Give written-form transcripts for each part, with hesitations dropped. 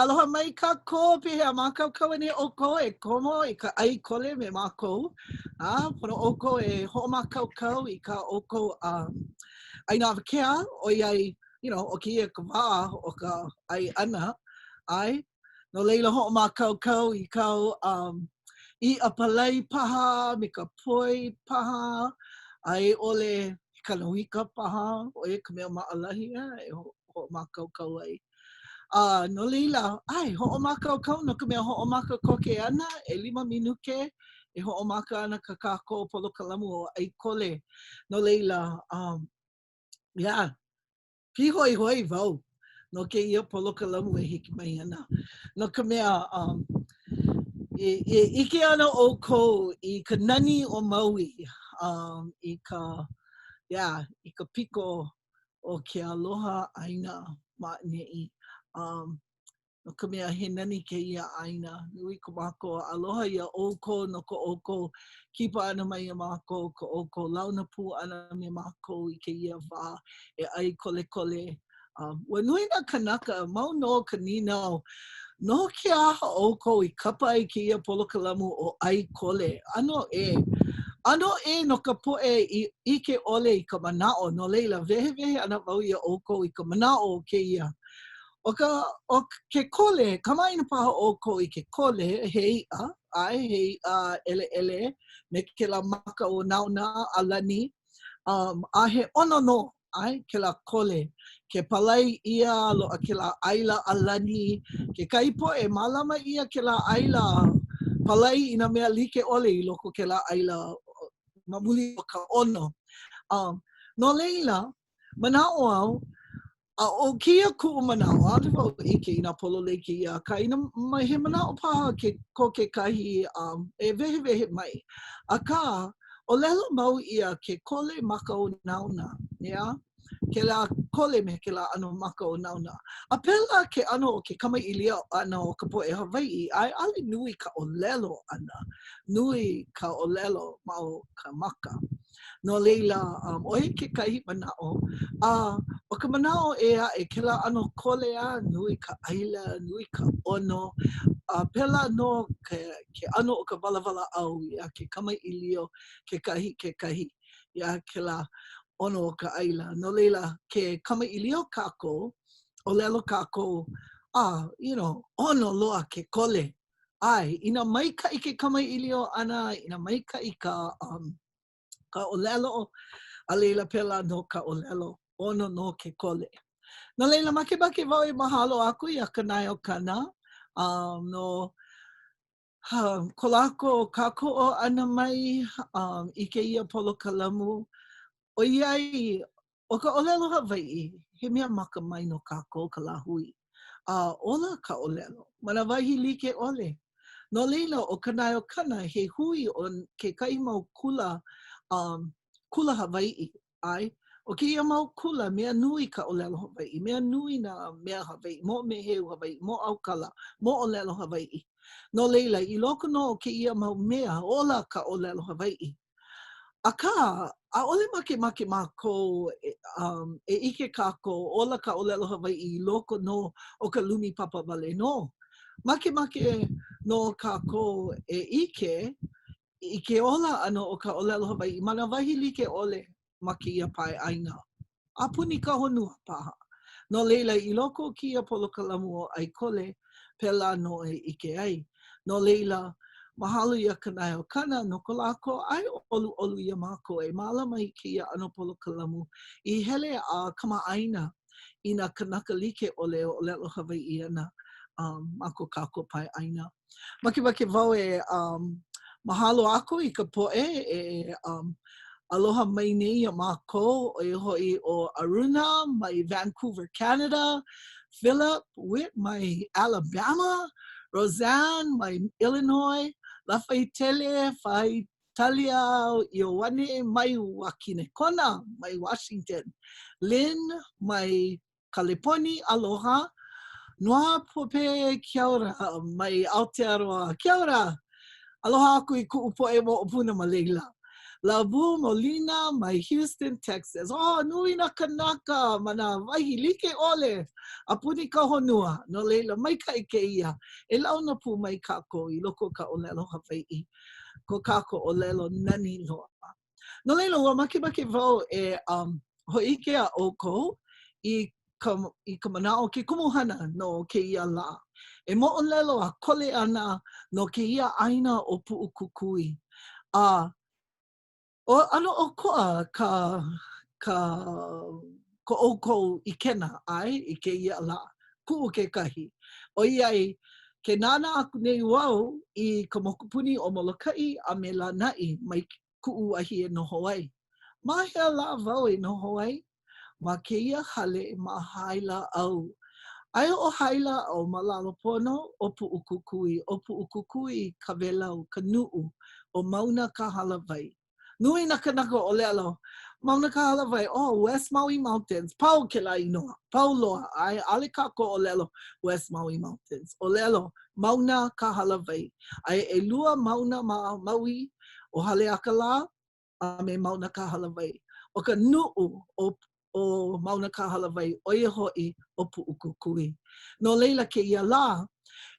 Aloha mai kākou, pehea mākaukau anei ʻoukou e komo i ka ʻai kole me mākou? A, pono ʻoukou e hoʻomākaukau i kā ʻoukou um, ʻaina awakea, ʻoiai, you know, ʻo kēia ka wā o ka ʻai ʻana, ʻae? No laila hoʻomākaukau i kāu um, iʻa palai paha, me ka poi paha, a i ʻole kanawika paha, ʻo ia ka mea maʻalahi e hoʻomākaukau ai. A no laila, ʻae, hoʻomākaukau no ka mea hoʻomaka koke ana, ʻelima minuke e hoʻomaka ana kā kākou polokalamu ʻo ʻAi Kole. No laila, um, yeah, pīhoihoi wau no kēia polokalamu e hiki mai ana. No ka mea, um, e, e ʻike ana ʻoukou i ka nani o Maui, um, i ka, yeah, i ka piko o ke aloha ʻāina ma ʻaneʻi. Um, no ka mea, he nani kēia ʻāina. Nui ko mākou aloha iā ʻoukou no ko ʻoukou kipa ʻana mai iā mākou, ko ʻoukou launa pū ʻana me mākou i kēia wā e ʻai kolekole. Um, ua nui nā kanaka, mau nō ka nīnau, no ke aha ʻoukou i kapa ai kēia polokalamu ʻo ʻAi Kole? ʻAno ʻē. ʻAno ʻē no ka poʻe i ʻike ʻole i ka manaʻo, no laila, wehewehe ana wau iā ʻoukou i ka manaʻo o kēia. ʻO ka, ʻo ke kole, kamaʻāina paha ʻoukou i ke kole, he iʻa, ʻae, he iʻa ʻeleʻele me kēlā maka onaona ʻalani, um, a he ʻono nō, ʻae, kēlā kole. Ke palai ʻia, loaʻa kēlā ʻaila ʻalani. Kekahi poʻe, mālama ʻia kēlā ʻaila palai i nā mea like ʻole i loko o kēlā ʻaila ma muli o ka ʻono. Um, no laila, manaʻo au, a ʻo kēia kuʻu manaʻo, ʻaʻole wau ʻike inā pololei kēia, akā inā he manaʻo paha ke, ko kekahi um, e wehewehe mai. Akā, ʻōlelo mau ʻia ke kole maka onaona, ʻeā? Kēlā kole me kēlā ʻano maka onaona. A pēlā ke ʻano o ke kamaʻilio ʻana o ka poʻe Hawaiʻi, a ʻaʻole nui ka ʻōlelo ʻana, nui ka ʻōlelo ma o ka maka. No laila, um, ʻo ia kekahi manaʻo. A ʻo ka manaʻo ʻē aʻe, kēlā ʻano kole a nui ka ʻaila, nui ka ʻono, a pēlā nō ke, ke ʻano o ka walawalaʻau iā ke kamaʻilio kekahi kekahi iā kēlā ʻono o ka ʻaila. No laila, ke kamaʻilio kākou, ʻōlelo kākou, ah, you know, ʻono loa ke kole. ʻAe, inā maikaʻi ke kamaʻilio ʻana, inā maikaʻi ka, um, ka ʻōlelo, a laila pēlā nō ka ʻōlelo, ʻono nō ke kole. No laila, makemake wau e mahalo aku iā Kanaeokana um, no um, ko lākou kākoʻo ʻana mai um, i kēia polokalamu, ʻoiai ʻo ka ʻōlelo Hawaiʻi, he mea makamae no kākou ka lāhui, a ola ka ʻōlelo ma nā wahi like ʻole. No laila, ʻo Kanaeokana, he hui o kekahi mau kula, um, kula Hawaiʻi, ʻae. ʻO kēia mau kula, mea nui ka ʻōlelo Hawaiʻi, mea nui nā mea Hawaiʻi, moʻomeheu Hawaiʻi, mōʻaukala, moʻolelo Hawaiʻi. No laila, i loko nō o kēia mau mea, ola ka ʻōlelo Hawaiʻi. Akā, ʻaʻole makemake mākou e, um, e ʻike kākou, ola ka ʻōlelo Hawaiʻi i loko nō o ka lumi papa wale nō. Makemake nō kākou e ʻike i ke ola ʻana o ka ʻōlelo Hawaiʻi ma nā wahi like ʻole ma kēia pae ʻāina. a puni ka honua paha. No laila, i loko o kēia polokalamu ʻo ʻAi Kole, pēlā nō e ʻike ai. No laila, mahalo iā Kanaeokana no ko lākou ʻae ʻoluʻolu iā mākou e mālama i kēia ʻano polokalamu i hele a kamaʻāina i nā kanaka like ʻole e ʻōlelo Hawaiʻi ana um, ma ko kākou pae ʻāina. Makemake wau e um, mahalo aku i ka poʻe e um, aloha mai nei iā mākou, ʻo ia hoʻi ʻo Aruna mai Vancouver, Canada, Philip Witt mai Alabama, Roseanne mai Illinois, Lafaitele Faitalia Ioane mai Wakinekona, mai Washington, Lynn mai Kaleponi, aloha, Noa Pope, kia ora, mai Aotearoa, kia ora! Aloha aku i kuʻu poʻe moʻopuna ma laila. Labu Molina mai Houston, Texas. Oh, nui nā kanaka ma nā wahi like ʻole a puni ka honua. No laila, maikaʻi kēia. E launa pū mai kākou i loko o ka ʻōlelo Hawaiʻi, ko kākou ʻōlelo nani loa. No laila, ua makemake wau e um, hōʻike iā ʻoukou i ka, i ka manaʻo, ke kumuhana no kēia lā. E moʻolelo a kole ana no kēia ʻāina ʻo Puʻukukui. A ʻo ʻano ʻokoʻa ka, ka, ko ʻoukou ʻikena, ʻae, i kēia lā, kuʻu kekahi. ʻOiai, ke nānā aku nei wau i ka mokupuni ʻo Molokaʻi a me Lānaʻi mai kuʻu wahi e noho ai. Ma hea lā wau e noho ai? Ma kēia hale ma Haelāʻau. Aia ʻo Haelāʻau ma lalo pono o Puʻukukui, ʻo Puʻukukui ka wēlau, ka nuʻu, o Mauna Kahalawai. Nui nā kanaka ʻōlelo, Mauna Kahalawai, oh, West Maui Mountains, pau kēlā inoa, pau loa, ʻae, ʻaʻole kākou ʻōlelo West Maui Mountains, ʻōlelo Mauna Kahalawai. Aia ʻelua mauna ma Maui, ʻo Haleakalā a me Mauna Kahalawai. ʻO ka nuʻu o o Mauna Kahalawai, ʻo ia hoʻi ʻo Puʻukukui. No laila kēia lā,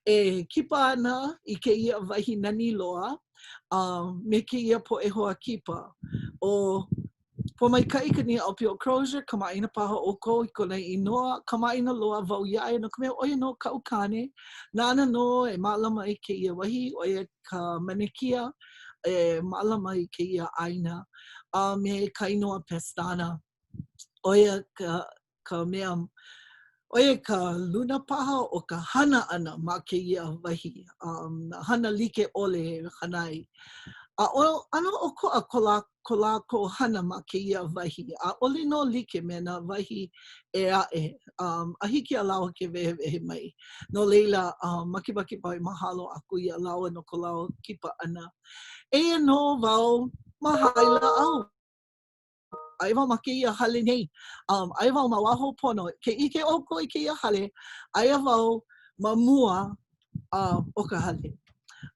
e kipa ana i kēia wahi nani loa a me kēia poʻe hoa kipa. ʻO Pōmaikaʻi Kaniaʻōpio Crozier, kamaʻāina paha ʻoukou i kona inoa, kamaʻāina loa wau iā ia no ka mea ʻo ia nō kaʻu kāne, nāna nō e mālama i kēia wahi, ʻo ia ka manekia e mālama i kēia ʻāina, a me Kainoa Pestana, ʻo ia ka, ka mea, ʻo ia ka luna paha o ka hana ʻana ma kēia wahi, um, nā hana like ʻole e hana ai. A ʻo, ʻano ʻokoʻa ko lā, ko lākou hana ma kēia wahi, ʻaʻole nō like me nā wahi ʻē aʻe, um, a hiki iā lāua ke wehewehe mai. No laila, um, makemake wau e mahalo aku iā lāua no ko lāua kipa ʻana. Eia nō wau ma Haelāʻau. Aia wau ma kēia hale nei. Um, aia wau ma waho pono. Ke ʻike ʻoukou i kēia hale, aia wau ma mua uh, o ka hale.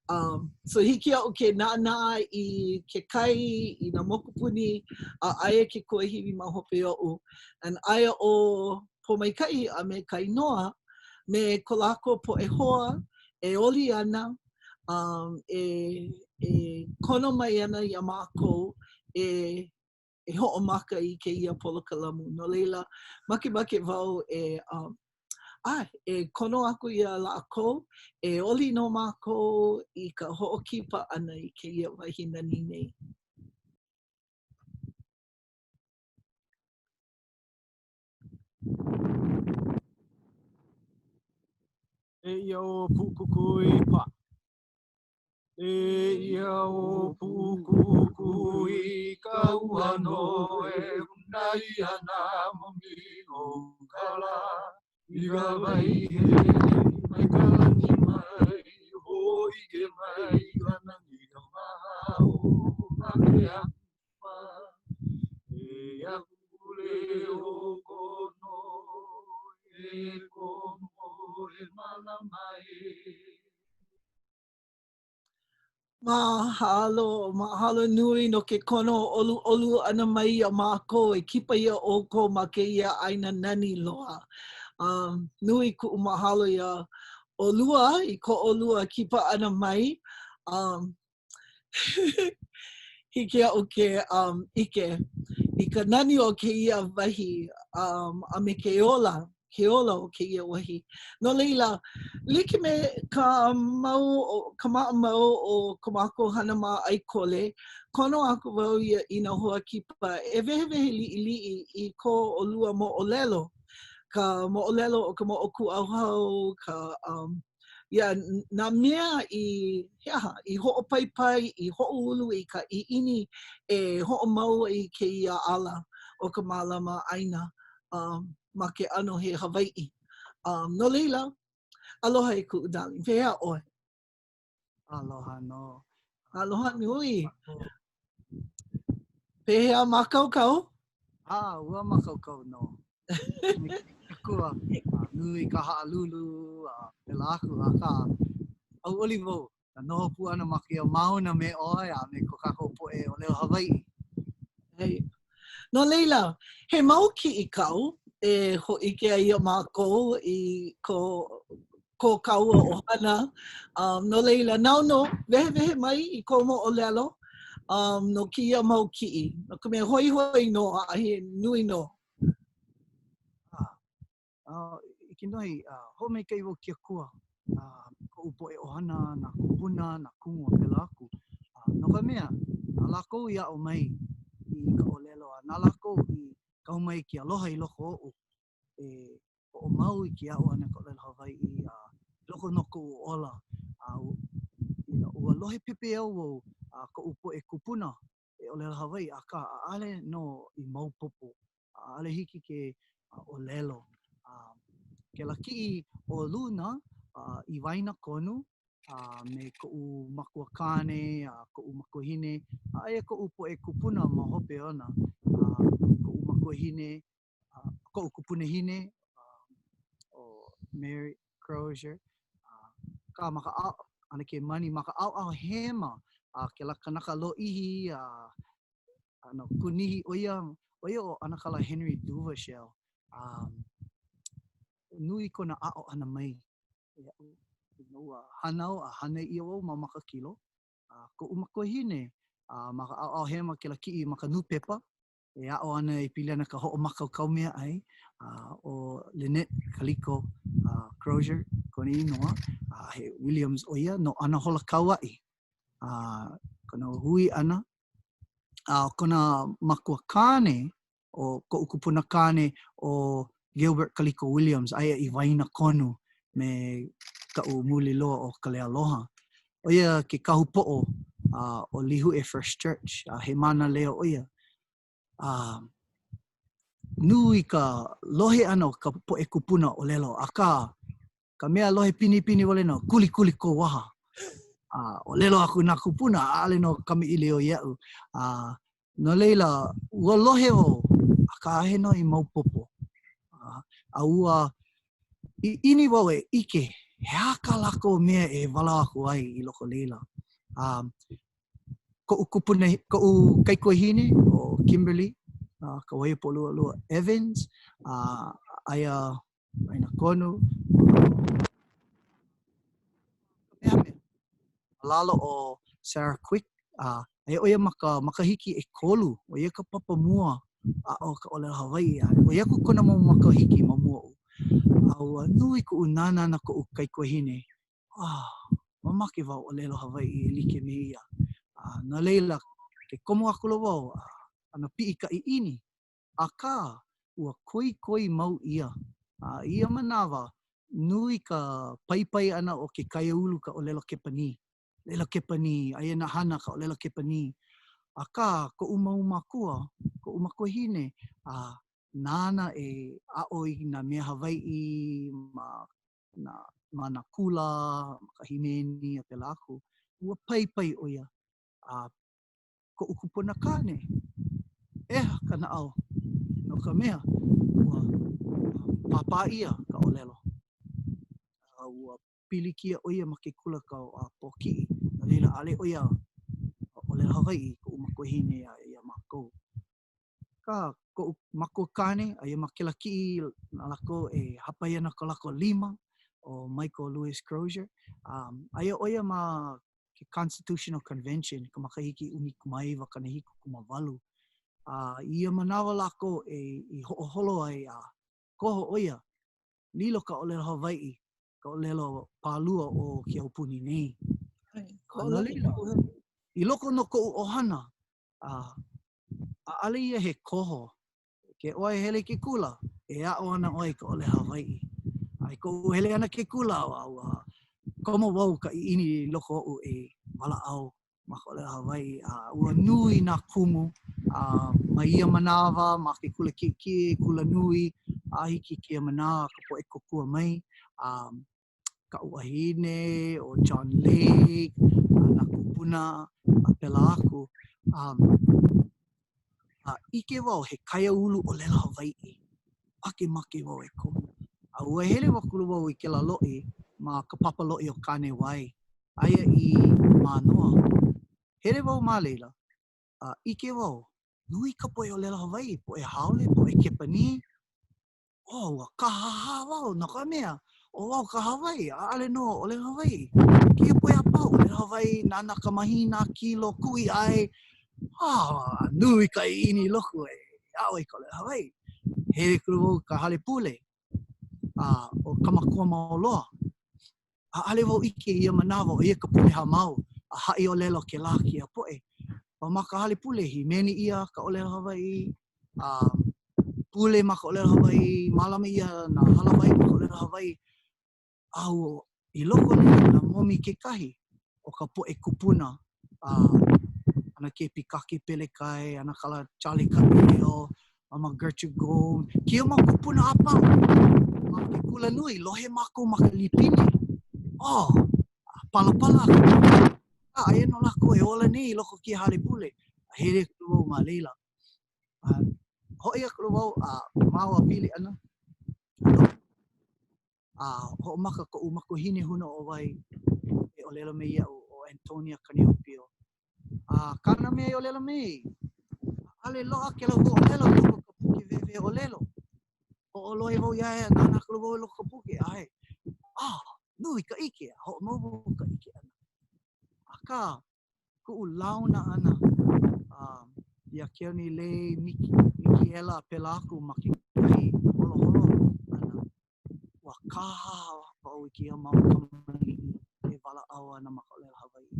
Um, so hiki iaʻu ke nānā i ke kai, i nā mokupuni, a aia ke kuahiwi ma hope oʻu. And aia ʻo Pōmaikaʻi a me Kainoa me ko lākou poʻe hoa e oli ana, um, e, e kono mai ana iā mākou e, e hoʻomaka i kēia polokalamu. No laila, makemake wau e, um, ʻae, e kono aku iā lākou, e oli no mākou i ka hoʻokipa ʻana i kēia wahi nani nei. Eia ʻo Puʻukukui pa. Eia ʻo Puʻukukui ka ua nō e unaʻi ana mōmilo ka lā i ka wai heleleʻi mai ka lani mai hōʻike mai ka nani ka mahaʻo a ke akua e aku leo kono e komo e mālama e. Mahalo, mahalo nui no ke kono ʻoluʻolu ʻana mai iā mākou e kipa iā ʻoukou ma kēia ʻāina nani loa. Um, nui kuʻu mahalo iā ʻolua i ko ʻolua kipa ʻana mai. Um, hiki iaʻu ke um, ʻike i ka nani o kēia wahi um, a me ke ola, ke ola o kēia wahi. No laila, like me ka mau, ka maʻamau o ko mākou hana ma ʻAikole, kono aku wau ia i nā hoa kipa e wehewehe liʻiliʻi i ko ʻolua moʻolelo, ka moʻolelo o ka moʻokūʻauhau, ka um, ia nā mea i, he aha, i hoʻopaipai, i hoʻoulu i ka ʻiʻini e hoʻomau ai i kēia ala o ka mālama ʻāina um, ma ke ʻano he Hawaiʻi. Um, no laila, aloha e kuʻu darling, pehea ʻoe? Aloha nō. Aloha nui. Pehea mākaukau? A, ua mākaukau nō. Akua, a nui ka haʻalulu, a pēlā aku, akā, hauʻoli wau. Ka noho pū ʻana ma kēia mauna me ʻoe a me ko kākou poʻe ʻōlelo Hawaiʻi. Hey. No laila, he mau kiʻi kāu e hōʻike ai iā mākou i ko ko kāua ʻohana. Um, no laila, nāu nō, wehewehe mai i kou moʻolelo um, no kēia mau kiʻi. No ka mea, hoihoi nō a he nui nō. Ah, A i kinohi, hoʻomaikaʻi wau ke Akua, a koʻu poʻe ʻohana, nā kūpuna, nā kumu a pēlā aku. No ka mea, na lākou i aʻo mai i ka ʻōlelo a na lākou i kau mai ke aloha i loko oʻu e hoʻomau i ke aʻo ʻana i ka ʻōlelo Hawaiʻi a i loko nō koʻu ola. A you know, ua lohe pepeiao wau a koʻu poʻe kūpuna e ʻōlelo Hawaiʻi, akā ʻaʻole nō i maopopo ʻaʻole hiki ke ʻōlelo. Kēlā kiʻi o luna i waenakonu a me koʻu makuakāne a koʻu makuahine, a aia koʻu poʻe kūpuna ma hope ona, a koʻu makuahine, koʻu kupunahine, ʻo Mary Crozier, akā ma ka ʻAnakē Manny ma ka ʻaoʻao hema a kēlā kanaka lōʻihi a ʻano kūnihi ʻo ia, ʻo ia ʻo ʻAnakala Henry Duvauchelle. A nui kona aʻo ʻana mai iaʻu. Ua hānau a hānai ʻia wau ma Makakilo. A koʻu makuahine, a ma ka ʻaoʻao hema kēlā kiʻi ma ka nūpepa, e aʻo ana e pili ana ka hoʻomākaukau meaʻai, a ʻo Lynette Kaliko Crozier kona inoa, a he Williams ʻo ia no Anahola Kauaʻi. A kona hui ʻana A ʻo kona makuakāne, ʻo koʻu kupuna kāne ʻo Gilbert Kaliko Williams, aia i waenakonu me kaʻu muli loa ʻo Kalealoha. ʻO ia ke kahu poʻo o Līhuʻe First Church, a he mānaleo ʻo ia. A nui ka lohe ʻana o ka poʻe kūpuna ʻōlelo, akā, ka mea lohe pinepine wale nō, kulikuli kou waha. A ʻōlelo aku nā kūpuna, ʻaʻole nō kamaʻilio iaʻu. A no laila, ua lohe wau, akā ʻaʻohe nō i maopopo. A, a ua ʻiʻini wau e ʻike, he aha kā lākou mea e walaʻau aku ai i loko laila. A koʻu kupuna, koʻu kaikuahine, ʻo Kimberly, uh, Kawaiapōʻoluʻoluʻ Evans, a uh, aia Waenakonu, Kamehameha. Ma lalo o Sarah Quick, a aia ʻo ia ma ka makahiki ʻekolu, ʻo ia ka papa mua aʻo ka ʻōlelo Hawaiʻi, a ʻoi aku kona mau makahiki ma mua oʻu. A ua nui koʻu nānā ʻana koʻu kaikuahine, oh, mamake wau ʻōlelo Hawaiʻi e like me ia. A no laila, ke komo akula wau, a ʻano piʻi ka ʻiʻini, Akā, ua koikoi mau ʻia. A i ia manawa, nui ka paipai ʻana o ke kaiāulu ka ʻōlelo Kepanī. ʻŌlelo Kepanī, aia nā hana ka ʻōlelo Kepanī. Akā, koʻu mau mākua, koʻu makuahine, a nāna e aʻo i nā mea Hawaiʻi ma nā, ma nā kula, ma ka hīmeni a pēlā aku, ua paipai ʻo ia. A koʻu kupuna kāne, ʻeha ka naʻau, no ka mea, ua pāpā ʻia ka ʻōlelo. A ua pilikia ʻo ia ma ke kula ka wā pōkiʻi, no laila ʻaʻole ʻo ia ʻōlelo Hawaiʻi koʻu makuahine a iā mākou. Akā, koʻu makuakāne, aia ma kēlā kiʻi na lākou e hāpai ana ko lākou lima, ʻo Michael Louis Crozier. Um, aia ʻo ia ma ke Constitutional Convention ka makahiki 1978. A i ia manawa lākou e i hoʻoholo ai a koho ʻo ia, lilo ka ʻōlelo Hawaiʻi ka ʻōlelo pālua o ke aupuni nei. A no laila, i loko nō koʻu ʻohana, a ʻaʻole ia he koho Ke ʻoe hele i ke kula, e aʻo ana ʻoe i ka ʻōlelo Hawaiʻi. A i koʻu hele ʻana ke kula, ua, ua komo wau ka ʻiʻini i loko oʻu e walaʻau ma ka ʻōlelo Hawaiʻi. A ua nui nā kumu a ma ia manawa, ma ke kula kiʻekiʻe, kula nui, a hiki i kēia manawa ka poʻe kōkua mai. A kaʻu wahine, ʻo John Lake, a nā kūpuna, a pēlā aku. Um, a ʻike wau he kaiāulu ʻōlelo Hawaiʻi, makemake wau e komo. A ua hele akula wau i kēlā loʻi ma ka papa loʻi o Kānewai. Aia i Mānoa. Hele wau ma laila, a ʻike wau, nui ka poʻe ʻōlelo Hawaiʻi, poʻe haole, poʻe Kepanī. Oh, ua kāhāhā wau, no ka mea, ʻo wau ka Hawaiʻi, ʻaʻole nō ʻōlelo Hawaiʻi. Kēia poʻe a pau, ʻōlelo Hawaiʻi, nānā ka mahina, kilo, kuʻi ʻai. Ah, nui ka ʻiʻini i loko e aʻo i ka ʻōlelo Hawaiʻi. Hele akula wau i ka hale pule, a ʻo Kamakua mau loa. ʻAʻole wau ʻike i ia manawa ʻo ia ka pule hāmau a haʻi ʻōlelo kēlā kēia poʻe. A ma ka hale pule, hīmeni ʻia ka ʻōlelo Hawaiʻi, a pule ma ka ʻōlelo Hawaiʻi, mālama ʻia nā hālāwai ma ka ʻōlelo Hawaiʻi. A ua i loko nei nā momi kekahi o ka poʻe kupuna a ʻAnakē Pikake Pelekai, ʻAnakala Charlie Kaʻileo, Mama Gertrude Gold, kēia mau kūpuna a pau. Ma ke kula nui, lohe mākou ma ka lipine. Oh, palapala aku. A aia nō lākou e ola nei i loko o kēia hale pule. A hele aku wau ma laila. A hoʻi akula wau a mau a pili ʻana. A hoʻomaka koʻu makuahine hūnōwai e ʻōlelo mai iaʻu ʻo Antonia Kaneopio. A kāna mea i ʻōlelo mai, ʻaʻole loaʻa kēlā huaʻōlelo i loko o ka puke wehewehe ʻōlelo. Hoʻolohe wau iā ia, nānā akula wau i loko o ka puke, ʻae, ah, nui ka ʻike, a hoʻomau wau ka ʻike ʻana. Akā, kuʻu launa ʻana iā Keonilei Miki, Mikiela a pēlā aku ma kekahi holoholo ʻana, ua kāhāhā wau i kēia mau kamaliʻi e walaʻau ana ma ka ʻōlelo Hawaiʻi.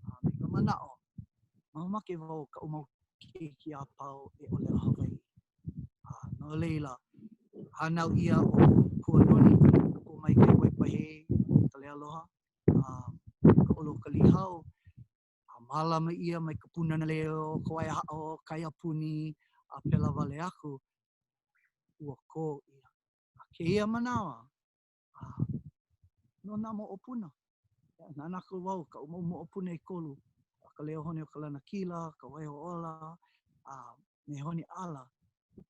A me ka manaʻo, mamake wau kaʻu mau keiki a pau e ʻōlelo Hawaiʻi. A no laila, hānau ʻia ʻo Kuanoni Pōmaikaʻi Waipahē Kaleialoha, a Kaʻolokalihau, a mālama ʻia mai ka Pūnana Leo, Kawaiahaʻo, Kaiapuni, a pēlā wale aku, ua kō ʻia. A kēia manawa, a no nā moʻopuna, nānā aku wau kaʻu mau moʻopuna ʻekolu, ka leo hone o ka lanakila, ka Waihoʻola, a me Honiʻala,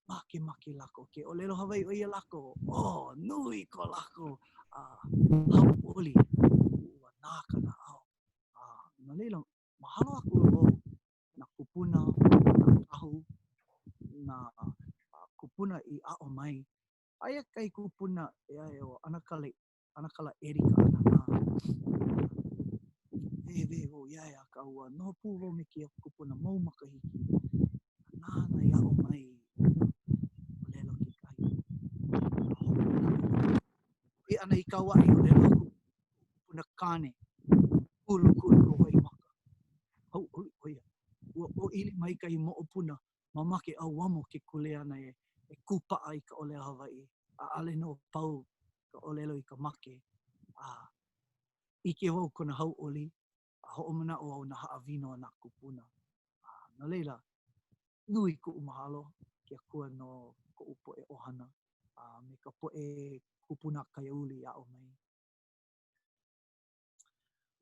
makemake lākou ke ʻōlelo Hawaiʻi ʻoe iā lākou, oh, nui ko lākou a hauʻoli, ua nā ka naʻau. A no laila, mahalo aku wau nā kūpuna, nā kahu, nā kūpuna i aʻo mai. Aia kahi kupuna ʻē aʻe ʻo ʻAnakala ʻAnakala Erika Anana. Wehewehe wau iā ia, akā ua noho pū wau me kēia kupuna mau makahiki. A nāna i aʻo mai ʻōlelo kekahi. Hoʻi ʻana i Kauaʻi, ʻōlelo aku kupuna kāne, kūlukulu ka waimaka. Hauʻoli ʻo ia. Ua ʻōʻili mai kahi moʻopuna mamake ʻauamo ke kuleana e kūpaʻa i ka ʻōlelo Hawaiʻi. ʻAʻole nō pau ka ʻōlelo i ka make, a ʻike wau kona hauʻoli, a hoʻomanaʻo au nā haʻawina o nā kūpuna. A no laila, nui kuʻu mahalo ke Akua no koʻu poʻe ʻohana a me ka poʻe kūpuna kaiāulu i aʻo mai.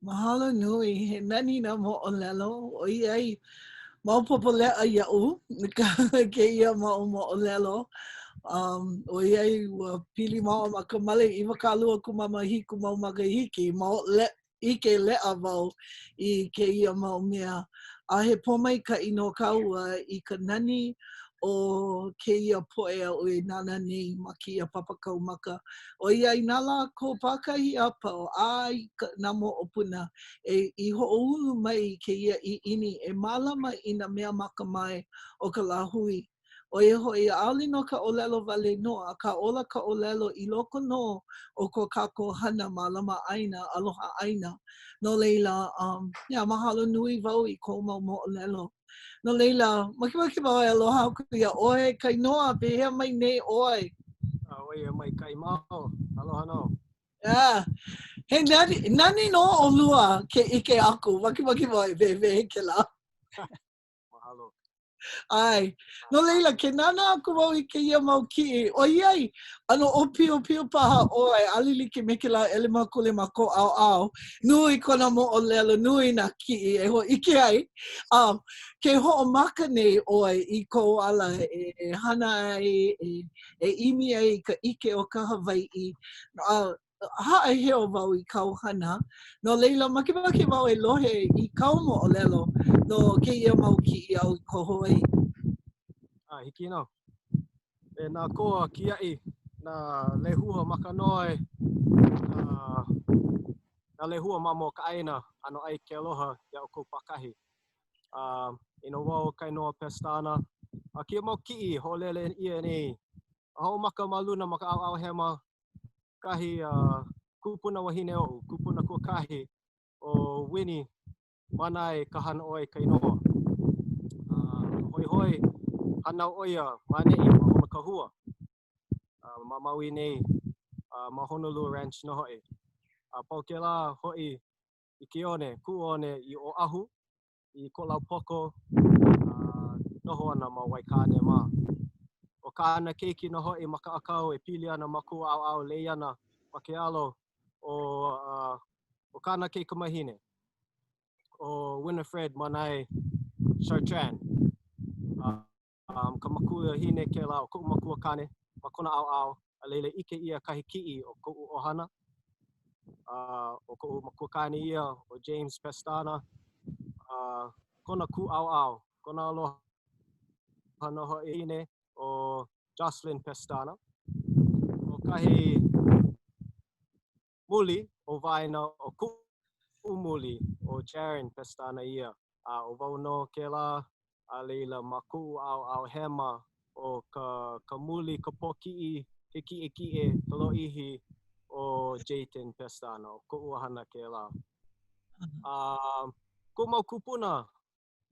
Mahalo nui, he nani nā moʻolelo, ʻoiai maopopo leʻa iaʻu kēia mau moʻolelo. Um, ʻoiai ua pili māua ma ka male 27 mau makahiki, mao le, ʻike leʻa wau i kēia mau mea. A he pōmaikaʻi nō kāua i ka nani o kēia poʻe aʻu e nānā nei ma kēia papa kaumaka, ʻoiai na lākou pākahi a pau a i ka, nā moʻopuna e i hoʻoulu mai i kēia ʻiʻini e mālama i nā mea makamae o ka lāhui. ʻO ia hoʻi, ʻaʻole no ka ʻōlelo wale nō, akā ola ka ʻōlelo i loko nō o ko kākou hana mālama ʻāina, aloha ʻāina. No laila, um, yeah, mahalo nui wau i kou mau moʻolelo. No laila, makemake wau e aloha aku iā ʻoe, Kainoa, pehea mai nei ʻoe? ʻAe, maikaʻi mau, aloha nō. Yeah. He nani, nani nō ʻolua ke ʻike aku, makemake wau e wehewehe kēlā. Mahalo. ʻAe. No laila, ke nānā aku wau i kēia mau kiʻi, ʻoiai, ʻano ʻōpiopio paha ʻoe, ʻaʻole like me kēlā ʻelemakule ma kou ʻaoʻao, nui kona moʻolelo, nui nā kiʻi e hōʻike ai. Um, ke hoʻomaka nei ʻoe i kou ala e hana ai, e, e ʻimi ai i ka ʻike o ka Hawaiʻi. Uh, Haʻaheo wau i kāu hana, no laila, makemake wau e lohe i kāu moʻolelo no kēia mau kiʻi āu i koho ai. A hiki nō. E nā koa kiaʻi, nā lehua makanoe, nā, nā lehua mamo o ka ʻāina, ʻanoʻai ke aloha iā ʻoukou pākahi. A ʻo wau Kainoa Pestana. A kēia mau kiʻi hoʻolele ʻia nei, a hoʻomaka ma luna ma ka ʻaoʻao hema, kahi kupuna wahine oʻu, kupuna kuakahi ʻo Winnie Manae Kahanaʻoe ka inoa. A hoihoi, hānau ʻo ia ma ʻaneʻi ma Honokahua, ma Maui nei, a ma Honolua Ranch nō hoʻi. A pau kēlā hoʻi i ke one, kuʻu one i Oʻahu, i Koʻolaupoko, a noho ana ma Waikāne mā. ʻO kāna keiki nō hoʻi ma ka ʻākau e pili ana ma kuʻu ʻaoʻao lei ana ma ke alo o ʻo kāna kaikamahine, ʻo Winifred Manae Chartrand. Um, ka makuahine kēlā o koʻu makuakāne ma kona ʻaoʻao, a laila ʻike ʻia kahi kiʻi o koʻu ʻohana, a ʻo koʻu makuakāne ia, ʻo James Pestana, a kona kūʻaoʻao, kona aloha nō hoʻi wahine ʻo Jocelyn Pestana. ʻO kahi muli o waena o kuʻu muli, ʻo Jaren Pestana ia, a ʻo wau nō kēlā, a laila ma kuʻu ʻaoʻao hema ʻo ka ka muli, ka pōkiʻi, ke kiʻekiʻe, ka lōʻihi ʻo Jayton Pestana, ʻo koʻu ʻohana kēlā. A koʻu mau kūpuna,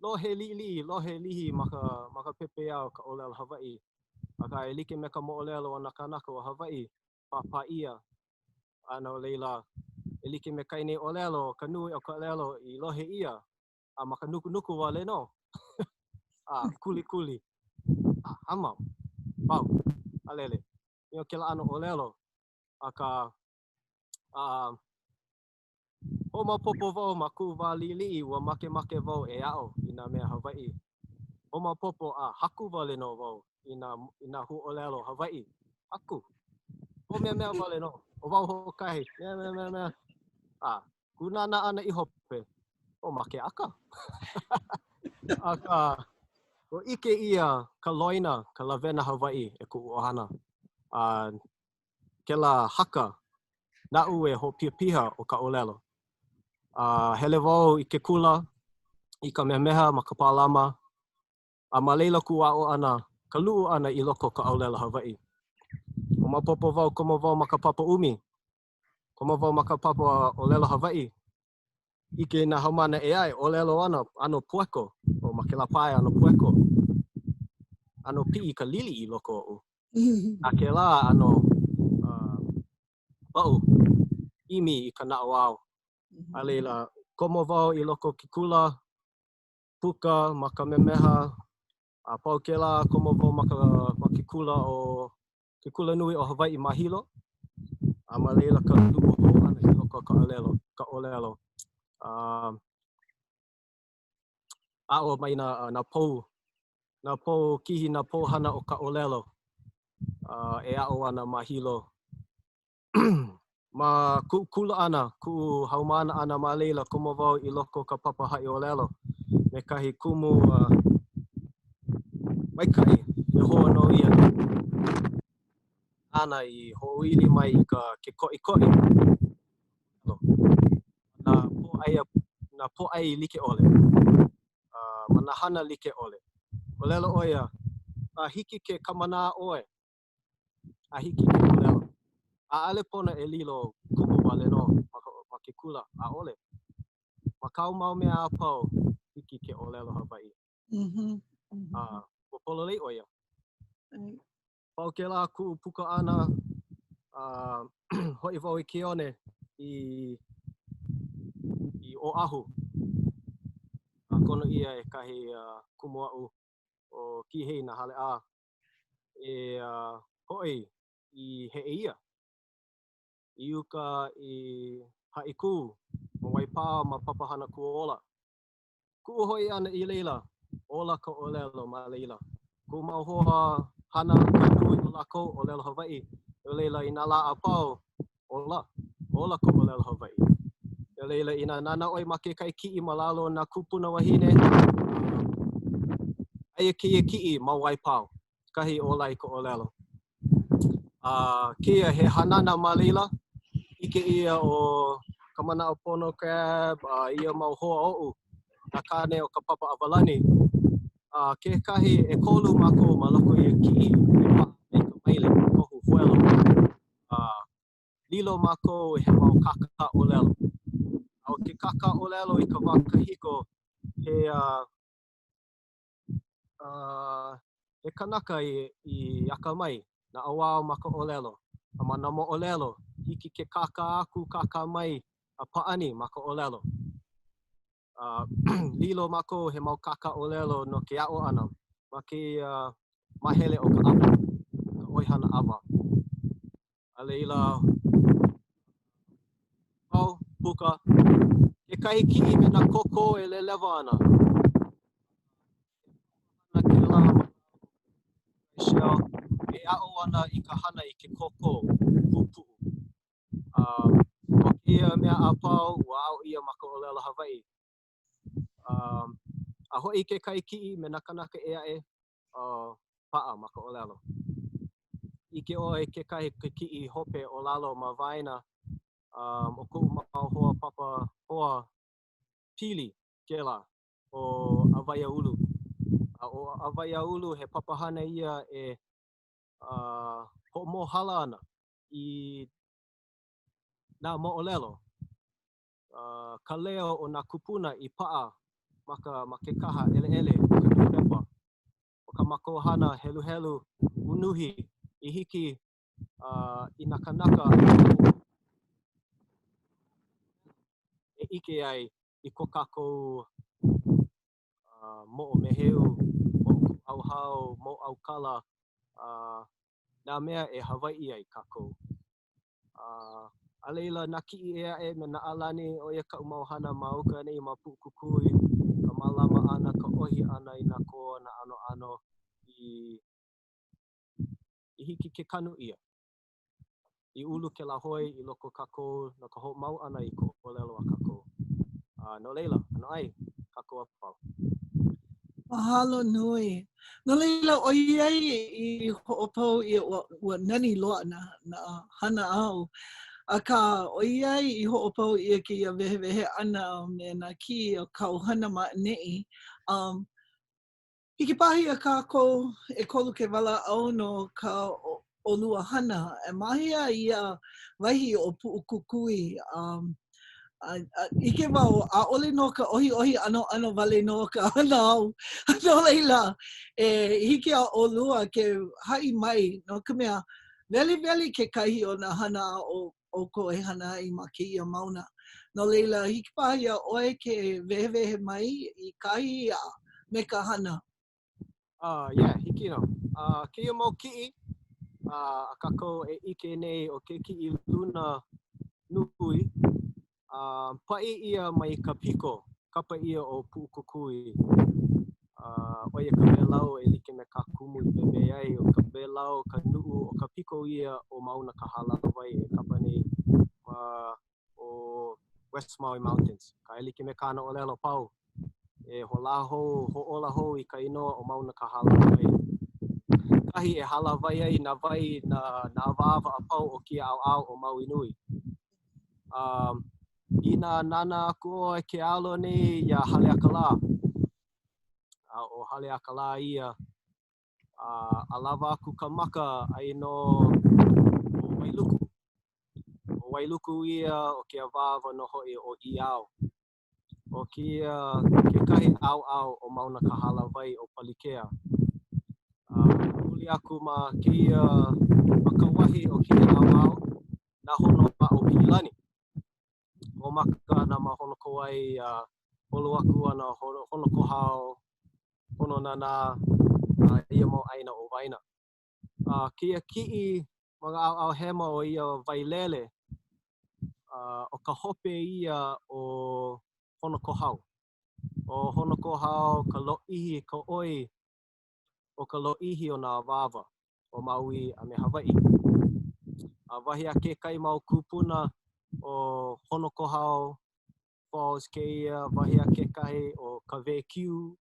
lohe liʻiliʻi, lohe lihi ma ka ma ka pepeiao ka ʻōlelo Hawaiʻi, akā e like me ka moʻolelo o nā kānaka o Hawaiʻi, pāpā ʻia A no laila, e like me kahi nei ʻōlelo, ka nui o ka ʻōlelo i lohe ʻia, a ma ka nukunuku wale nō. a kulikuli, a hāmau, pau, a lele. You know, kēlā ʻano ʻōlelo. Akā, a, hoʻomaopopo wau ma kuʻu wā liʻiliʻi, ua makemake wau e aʻo i nā mea Hawaiʻi. Hoʻomaopopo a haku wale nō wau i nā, i nā huaʻōlelo Hawaiʻi. Haku. Hoʻomeamea wale nō. ʻO wau hoʻokahi. Mea, mea, mea, mea. A, kūnānā ʻana i hope, ʻo makeʻaka. Akā, ua ʻike ʻia ka loina, ka lawena Hawaiʻi e kuʻu ʻohana. A kēlā haka naʻu e hoʻopihapiha o ka ʻōlelo. A hele wau i ke kula i Kamehameha ma Kapālama, a ma laila kuʻu aʻo ʻana, ka luʻu ʻana i loko o ka ʻōlelo Hawaiʻi. Hoʻomaopopo wau, komo wau ma ka papa ʻumi, komo wau ma ka papa ʻōlelo Hawaiʻi, ʻike i nā haumāna ʻē aʻe, ʻōlelo ana, ʻano pueko, o ma kēlā pae ʻano pueko, ʻano piʻi ka lili i loko oʻu. A kēlā ʻano uh, paʻu ʻimi i ka naʻauao. A laila, komo wau i loko o ke kula, puka ma Kamehameha, a pau kēlā, komo wau ma ka, ma ke kula o, ke kula nui o Hawaiʻi ma Hilo, a ma laila ka luʻu hou ʻana i loko o ka ʻōlelo, ka ʻōlelo. Uh, aʻo mai nā, nā pou, nā pou kihi, nā pou hana o ka ʻōlelo uh, e aʻo ana ma Hilo. Ma kuʻu kula ʻana, kuʻu haumāna ʻana ma laila, komo wau i loko o ka papa haʻiʻōlelo me kahi kumu uh, maikaʻi, he hoa nō ia nāna i hoʻoili mai i ka ke koʻikoʻi nā pōʻai, nā pōʻai like ʻole, uh, ma nā hana like ʻole. ʻŌlelo ʻo ia, a hiki ke kamanā ʻoe, a hiki ke ʻōlelo. ʻAʻole pono e lilo kumu wale nō ma, ma ke kula, ʻaʻole. Ma kāu mau mea a pau, hiki ke ʻōlelo Hawaiʻi. Mm -hmm. Mm -hmm. A ua pololei ʻo ia. Pau kēlā kuʻu puka ʻana, a hoʻi wau i ke one i, i Oʻahu. A kono ʻia e kahi uh, kumu aʻu ʻo Kīhei Nahaleʻā e uh, hoʻi i Heʻeia, i uka i Haʻikū, ma Waipā ma Papahana Kuola. Kuʻu hoʻi ʻana i laila, ola ka ʻōlelo ma laila. Kuʻu mau hoa hana, ka nui o lākou ʻōlelo Hawaiʻi, no laila i nā lā a pau, ola. Ola ka ʻōlelo Hawaiʻi. No laila, inā nānā ʻoe ma kekahi kiʻi ma lalo o nā kūpuna wahine, aia kēia kiʻi ma Waipao, kahi ola ai ka ʻōlelo. A kēia he hanana ma laila, ʻike ʻia ʻo Kamanaʻopono Crabbe a ia mau hoa oʻu, nā kāne o ka Papa ʻAwalani. A kekahi, ʻekolu mākou ma loko o ia kiʻi e paʻa ai ka maile, kohu huelo. A lilo mākou he mau kākāʻōlelo. A ʻo ke kākāʻōlelo i ka wā kahiko, he he kanaka i, i akamai, naʻauao ma ka ʻōlelo, a ma nā moʻolelo, hiki ke kākā aku, kākā mai, a pāʻani ma ka ʻōlelo. A lilo mākou he mau kākāʻōlelo no ke aʻo ʻana ma kēia māhele o ka ʻawa, ka ʻoihana ʻawa. A laila, pau, puka, kekahi kiʻi me nā koko e lelewa ana. Hana kēlā ma Michelle e aʻo ana i ka hana i ke koko puʻupuʻu. A ʻo kēia mea a pau, ua aʻo ʻia ma ka ʻōlelo Hawaiʻi. A hoʻi kekahi kiʻi me nā kānaka ʻē aʻe, paʻa ma ka ʻōlelo. ʻIke ʻoe kekahi ke kiʻi hope o lalo ma waena o koʻu mau hoa papa hoa pili kēlā ʻo Awaiaulu. A ʻo Awaiaulu he papahana ia e hoʻomōhala ana i nā moʻolelo, ka leo o nā kūpuna i paʻa ma ka ma ke kaha ʻeleʻele o ka nūpepa. ʻO kā mākou hana heluhelu unuhi i hiki i nā kānaka e ʻike ai i ko kākou moʻomeheu, moʻokūʻauhau, mōʻaukala, nā mea e Hawaiʻi ai kākou. A laila, nā kiʻi ʻē aʻe me nā ʻalani, ʻo ia kaʻu mau hana ma uka nei ma Puʻukukui, ka mālama ʻana, ka ʻohi ʻana i nā koa, nā ʻanoʻano i i hiki ke kanu ʻia. I ulu kēlā hoi i loko o kākou no ka hoʻomau ʻana i ka ʻōlelo a kākou. A no laila, ʻanoʻai kākou a pau. Mahalo nui. No laila, ʻoiai i hoʻopau ʻia, ua, ua nani loa nā, nā hana āu. Akā, ʻoiai i hoʻopau ʻia kēia wehewehe ʻana me nā kiʻi o kāu hana ma ʻaneʻi, um, Hiki paha iā kākou ʻekolu ke walaʻau no kā ʻolua hana. Ma hea ia wahi ʻo Puʻukukui? Um, a, a, ʻike wau, ʻaʻole no ka ʻohiʻohi ʻanoʻano wale nō ka hana āu. No laila, e hiki iā ʻolua ke haʻi mai, no ka mea, weliweli kekahi o nā hana a ʻoukou e hana ai ma kēia mauna. No laila, hiki paha iā ʻoe ke wehewehe mai i kahi a me ka hana. Uh, yeah, hiki nō. Uh, kēia mau kiʻi uh, a kākou e ʻike nei ʻo ke kiʻi luna nui, uh, paʻi ʻia mai ka piko, kapa ʻia ʻo Puʻukukui. Uh, ʻo ia ka wēlau e like me kā Kumu i wehewehe ai, ʻo ka wēlau, ka nuʻu, ʻo ka piko ia o Mauna Kahālāwai e kapa nei ma o West Maui Mountains. Ka e like me kāna ʻōlelo pau, e hoʻāla hou, hoʻōla hou i ka inoa o Mauna Kahālāwai. Kahi e hālāwai ai nā wai, nā, nā awāwa a pau o kēia ʻaoʻao o Maui Nui. Um, inā nānā aku ʻoe ke alo nei iā Haleakalā, a ʻo Haleakalā ia, a, a lawa aku ka maka aia nō ʻo Wailuku. ʻO Wailuku ia ʻo ke awāwa nō hoʻi o ʻĪao. ʻO kēia kekahi ʻaoʻao o Mauna Kahālāwai o Palikea. A huli aku ma kēia, ma ka wahi o kēia ʻaoʻao, nā hono aʻo Piʻilani. Hoʻomaka ana ma Honokowai a holo aku ana Honokohau, Hononanā, a ia mau ʻāina o waena. A kēia kiʻi ma ka ʻaoʻao hema o ia wailele, ʻo ka hope ia o Honokohau. ʻO Honokohau ka lōʻihi, ka ʻoi o ka lōʻihi o nā awāwa o Maui a me Hawaiʻi. A wahi a kekahi mau kūpuna, ʻO Honokohau Falls kēia, wahi a kekahi, ʻo Kawēkiu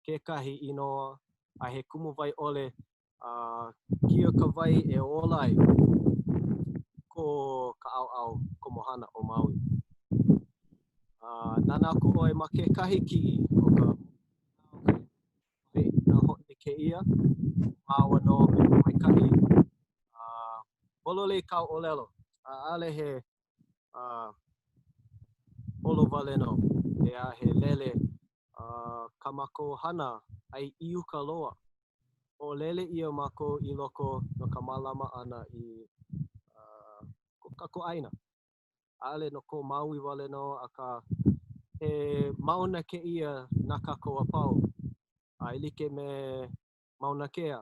kekahi inoa, a he kumu wai ʻole, a kēia ka wai e ola ai ko ka ʻaoʻao komohana o Maui. A nānā aku ʻoe ma kekahi kiʻi o ka nō hoʻi kēia, māua nō me ka maikaʻi, a pololei kāu ʻōlelo, ʻaʻole he a holo wale nō, ʻeā, he lele a kā mākou hana ʻai i uka loa. Hoʻolele ʻia mākou i loko no ka mālama ʻana i ko kākou ʻāina. ʻAʻole no ko Maui wale nō, akā, he mauna kēia na kākou a pau, a e like me Mauna Kea,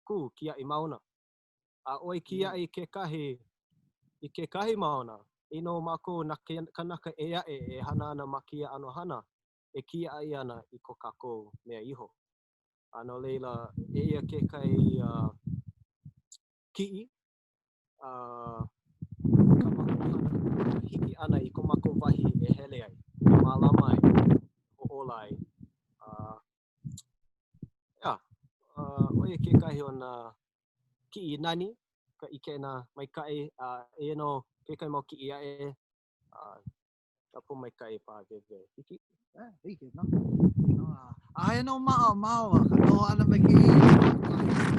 kū kiaʻi mauna. A ʻoe kiaʻi kekahi i kekahi mauna, eia nō mākou nā kānaka ʻē aʻe e hana ana ma kēia ʻano hana, e kiaʻi ana i ko kākou mea iho. A no laila, eia kekahi kiʻi a kā mākou hana, ka hiki ʻana i ko mākou wahi e hele ai, e mālama ai, e hoʻōla ai. A ʻeā, ʻo ia kekahi o nā kiʻi nani, ka ʻikena maikaʻi, a eia nō kekahi mau kiʻi aʻe, a ka pōmaikaʻi pāwewe. Hiki? Yeah, hiki nō. Aia nō maʻa māua ka noho ʻana me kēia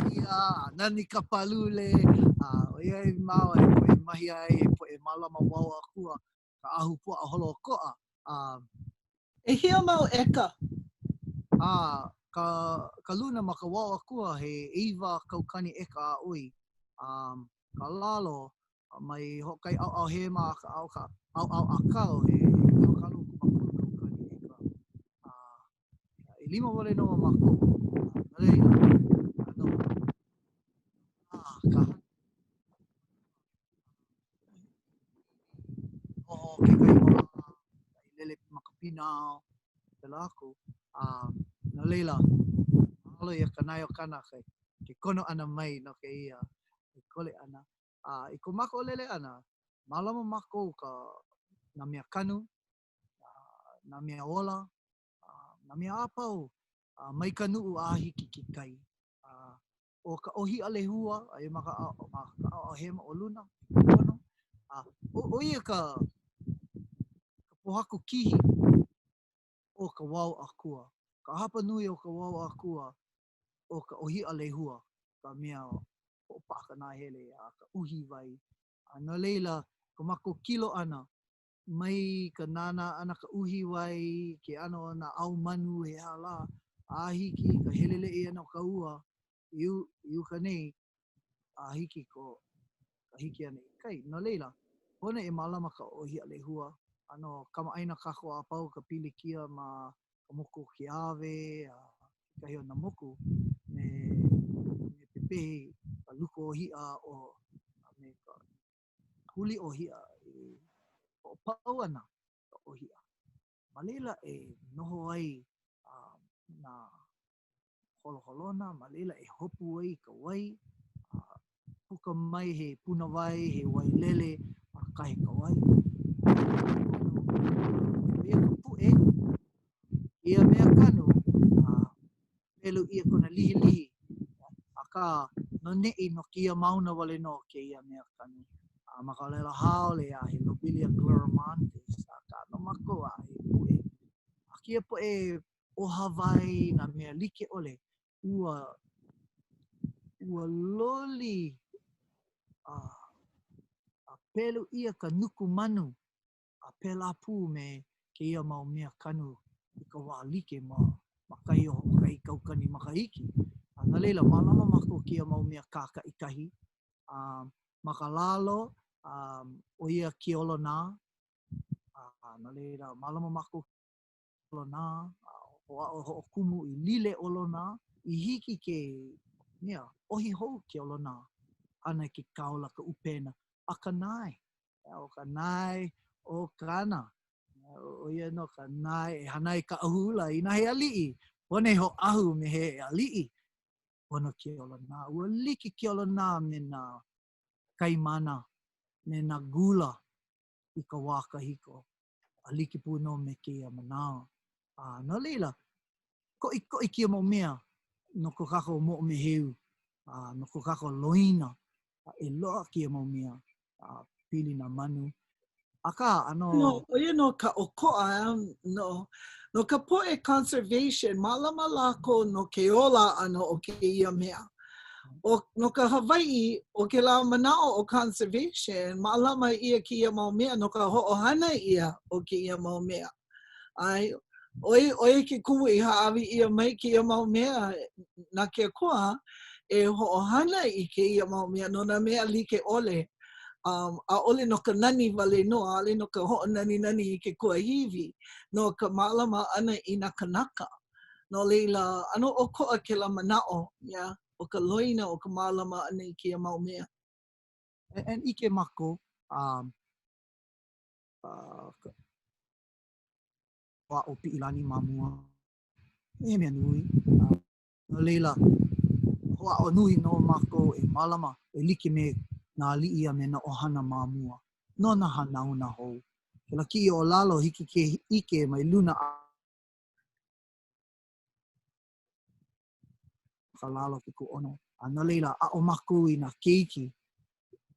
ʻia, a nani ka pālule, a ʻoiai māua he poʻe mahi ʻai, he poʻe mālama wao akua, ka ʻahupuaʻa holoʻokoʻa, a ʻEhia mau ʻeka? A ka, ka luna ma ka wao akua he 9 kaukani ʻeka a ʻoi, a ka lalo mai hoʻokahi ʻaoʻao hema a ka ʻaoʻao ʻākau he 23 kaukani ʻeka. A ʻelima wale nō a mākou. A no laila, ʻano a ka hana. Noho kekahi mau lā, i lele ma ka pinao, pēlā aku. A no laila, mahalo iā Kanaeokana ke kono ʻana mai no kēia kole ʻana. A i ko mākou lele ʻana, mālama mākou ka nā mea kanu, nā mea ola, nā mea a pau mai ka nuʻu a hiki ke kai. A ʻo ka ʻōhiʻa lehua, aia ma ka ʻaoʻao hema o luna, ke pono, a ʻo ia ka pōhaku kihi o ka wao akua. Ka hapa nui o ka wao akua, ʻo ka ʻōhiʻa lehua ka mea hoʻopaʻa ka nahele a ka uhiwai. A no laila, ko mākou kilo ʻana, mai ka nānā ʻana ka uhiwai, ke ʻano o nā ao manu he aha lā, a hiki ka heleleʻi ʻana o ka ua i, i uka nei, a hiki ko ka hiki ʻana i kai. No laila, pono e mālama ka ʻōhiʻa lehua, ʻano kamaʻāina kākou a pau ka pilikia ma ka moku o Keawe a kekahi o nā moku me, me pepehi ka luku ʻōhiʻa o a me ka huli ʻōhiʻa e hoʻopau ana ka ʻōhiʻa. Ma laila e noho ai nā holoholona, ma laila e hopu ai ka wai, a puka mai he punawai, he wailele, a kahe ka wai. ʻO ia ka puʻe, ia mea kanu, a pelu ʻia kona lihilihi, akā, no neʻi, no kēia mauna wale nō kēia mea kanu. A ma ka ʻōlelo haole, a he Lobelia gloromontis, akā, no mākou, a he puʻe. A kēia poʻe ʻoha wai, nā mea like ʻole, ua, ua loli a, a pelu ʻia ka nuku manu a pēlā pū me kēia mau mea kanu i ka wā like ma ma kahi o hoʻokahi kaukani makahiki. A no laila, mālama mākou kēia mau mea kākaʻikahi. A ma ka lalo, a ʻo ia ke olonā. A no laila, mālama mākou olonā, a hoʻāʻo hoʻokumu i lile olonā, i hiki ke mea, ʻohi hou ke olonā ʻana ke kaola ka ʻupena a ka nae. ʻO ka nae o Kana, ʻo ia nō ka nae e hana ai ka ʻahuʻula. Inā he aliʻi, pono e hoʻāhu me he aliʻi, pono ke olonā. Ua like ke olonā me nā kaimana, me nā gula. i ka wā kahiko, a like pū nō me kēia manawa. A no laila, koʻikoʻi kēia mau mea no ko kākou moʻomeheu, a no ko kākou loina, a e loaʻa kēia mau mea a pili nā manu. Akā, ʻano... No, ʻo ia nō ka ʻokoʻa, no, no ka poʻe conservation, mālama lākou no ke ola ʻana o kēia mea. ʻO, no ka Hawaiʻi, ʻo kēlā manaʻo o conservation, mālama ʻia kēia mau mea no ka hoʻohana ʻia o kēia mau mea. ʻAe, ʻo ia, ʻo ia ke kumu i hāʻawi ʻia mai kēia mau mea na ke Akua e hoʻohana i kēia mau mea no nā mea like ʻole. Um, ʻaʻole no ka nani wale nō, ʻaʻole no ka hoʻonaninani i ke kuahiwi, no ka mālama ʻana i nā kanaka. No laila, ʻano ʻokoʻa kēlā manaʻo, yeah, o ka loina o ka mālama ʻana i kēia mau mea. And ʻike mākou, um, uh, wā o Piʻilani ma mua, he mea nui. Uh, no laila, hoʻāʻo nui nō mākou e mālama e like me nā aliʻi a me nā ʻohana ma mua, no nā hanauna hou. Kēlā kiʻi o lalo hiki ke ʻike mai luna a ka lalo ke kūʻono. A no laila, aʻo mākou i nā keiki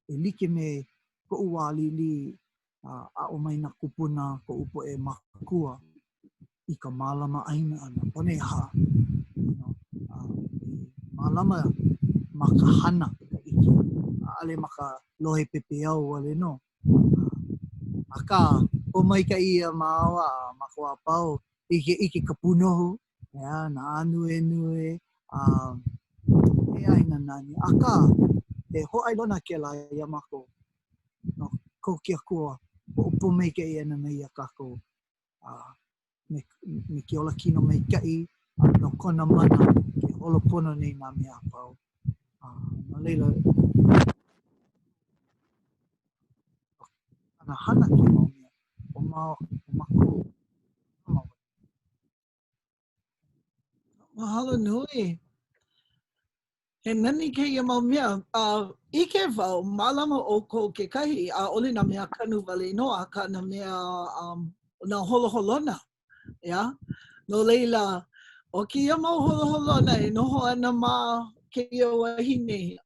e like me koʻu wā liʻiliʻi, a aʻo mai nā kūpuna, koʻu poʻe mākua i ka mālama ʻāina ʻana. Pono e hā, you know, a e mālama ma ka hana ka ʻike, ʻaʻole ma ka lohe pepeiao wale nō. Akā, pōmaikaʻi iā māua a mākou a pau i ke ʻike ka pūnohu, ʻeā, nā ānuenue, a he ʻāina nani. Akā, he hōʻailona kēlā iā mākou no ko ke Akua hoʻopōmaikaʻi ʻana mai iā kākou a me, me ke olakino maikaʻi a no kona mana ke holo pono nei nā mea a pau. A no laila, ana hana kēia mau mea, ʻo ma, ʻo mākou, Mahalo nui. He nani kēia mau mea. Uh, ʻike wau, mālama ʻoukou kekahi, ʻaʻole nā mea kanu wale nō, akā nā mea, um, nā holoholona. Yeah? No laila, ʻo kēia mau holoholona e noho ana ma kēia wahi nei,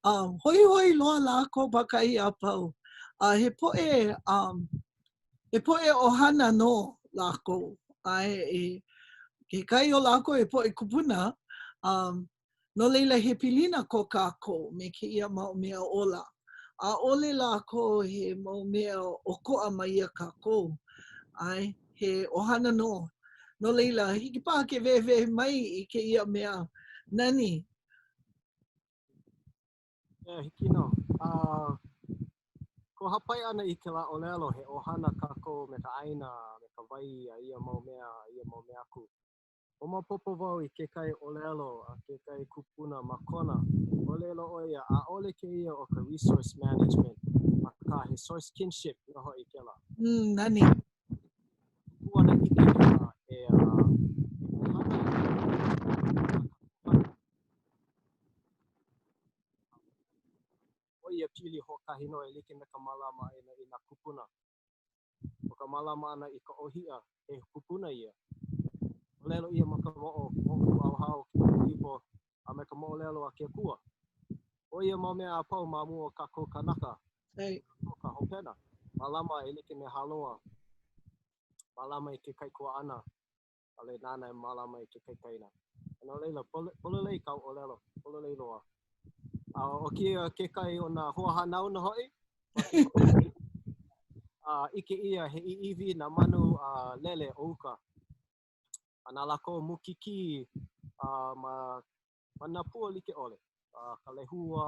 um, hoihoi loa lākou ma kahi a pau. A he poʻe, um, he poʻe ʻohana nō lākou. A e, e, kekahi o lākou he poʻe kupuna, um, no laila he pilina ko kākou me kēia mau mea ola. ʻAʻole lākou he mau mea ʻokoʻa mai iā kākou. ʻAe, he ʻohana nō. No laila, hiki paha ke wehewehe mai i kēia mea nani. Yeah, hiki nō. Uh, ko hāpai ʻana i kēlā ʻōlelo, he ʻohana kākou me ka ʻāina, me ka wai, a ia mau mea, a ia mau mea aku. Hoʻomaopopo wau i kekahi ʻōlelo a kekahi kupuna ma Kona, ʻōlelo ʻo ia, ʻaʻole kēia ʻo ka resource management, akā he source kinship nō hoʻi kēlā. Mm, nani. Kuanaʻike kēlā e, uh, e ʻohana ana. ʻO ia pili hoʻokahi nō e like me ka mālama ʻana i nā kūpuna. ʻO ka mālama ʻana i ka ʻōhiʻa, he kupuna ia. ʻŌlelo ʻia ma ka moʻo, moʻokūʻauhau, ke Kumulipo, a me ka moʻolelo a ke Akua. ʻO ia mau mea a pau ma mua o kākou kānaka, ʻo ka hopena, mālama e like me Hāloa, mālama i ke kaikuaʻana, ʻaʻole nāna e mālama i ke kaikaina. A no laila, pololei kāu ʻōlelo, pololei loa. A ʻo kēia kekahi o nā hoahānau nō hoʻi, a ʻike ʻia he ʻiʻiwi nā manu a lele o uka. A na lākou mūkīkī a ma ma nā pua like ʻole, a ka lehua,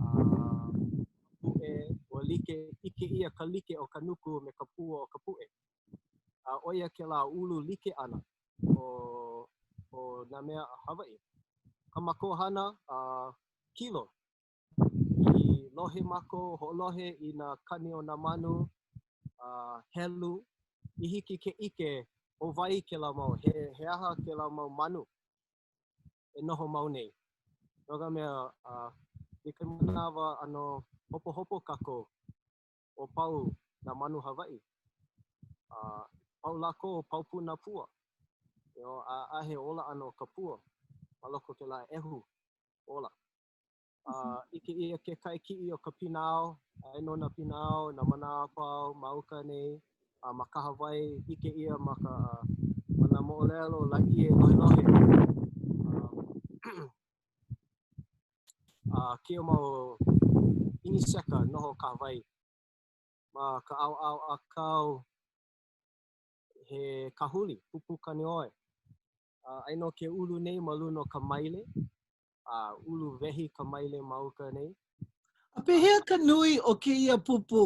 a puʻe, ua like, ʻike ʻia ka like o ka nuku me ka pua o ka puʻe. A ʻo ia kēlā ulu like ʻana o, o nā mea Hawaiʻi. Kā mākou hana, a kilo. I lohe mākou, hoʻolohe i nā kani o nā manu, a helu, i hiki ke ʻike ʻo wai kēlā mau, he, he aha kēlā mau manu e noho mau nei. No ka mea, a i ka manawa ʻano hopohopo kākou, ua pau. nā manu Hawaiʻi. A pau lākou, pau pū nā pua. You know, a ʻaʻahe ola ʻana o ka pua ma loko o kēlā ʻehu ola. A ʻike ʻia kekahi kiʻi o ka pinao, aia nō nā pinao, nā mana a pau ma uka nei, a ma kahawai, ʻike ʻia ma ka ma nā moʻolelo lāʻie lohelohe. A kēia mau ʻiniseka noho kahawai ma ka ʻaoʻao ʻākau he kāhuli, pūpū Kaneohe. A aia nō ke ulu nei ma luna o ka maile, a uluwehi ka maile ma uka nei. A pehea ka nui o kēia pūpū?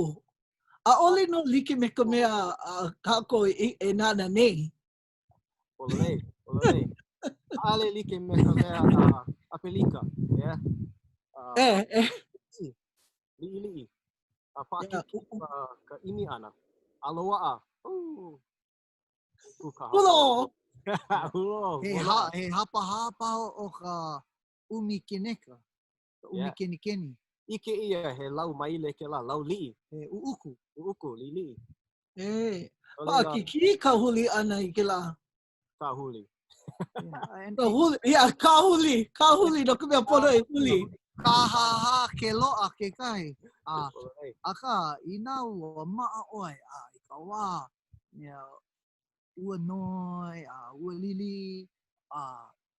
ʻAʻole nō like me ka mea a kākou e, e nānā nei. Pololei, pololei. ʻAʻole like me ka mea a ʻApelika, yeah? Uh, e, e. Liʻiliʻi. A paʻakikī ka, ka ʻimi ʻana. A loaʻa. Uh, Hulō! Hulō! He, ha, he hapahā paha o ka ʻumi keneka, ka ʻumi yeah. kenikeni. ʻIke ʻia he lau maile kēlā, lau liʻi. He ʻuʻuku. ʻUʻuku, liʻiliʻi. E, paʻakikī ka huli ʻana i kēlā. Ka huli. Ka huli, yeah, ka huli, ka huli, no ka mea pono e huli. Kāhāhā ke loaʻa kekahi. A, akā, inā ua maʻa ʻoe, a i ka wā, mea, ua noe, a ua lili, a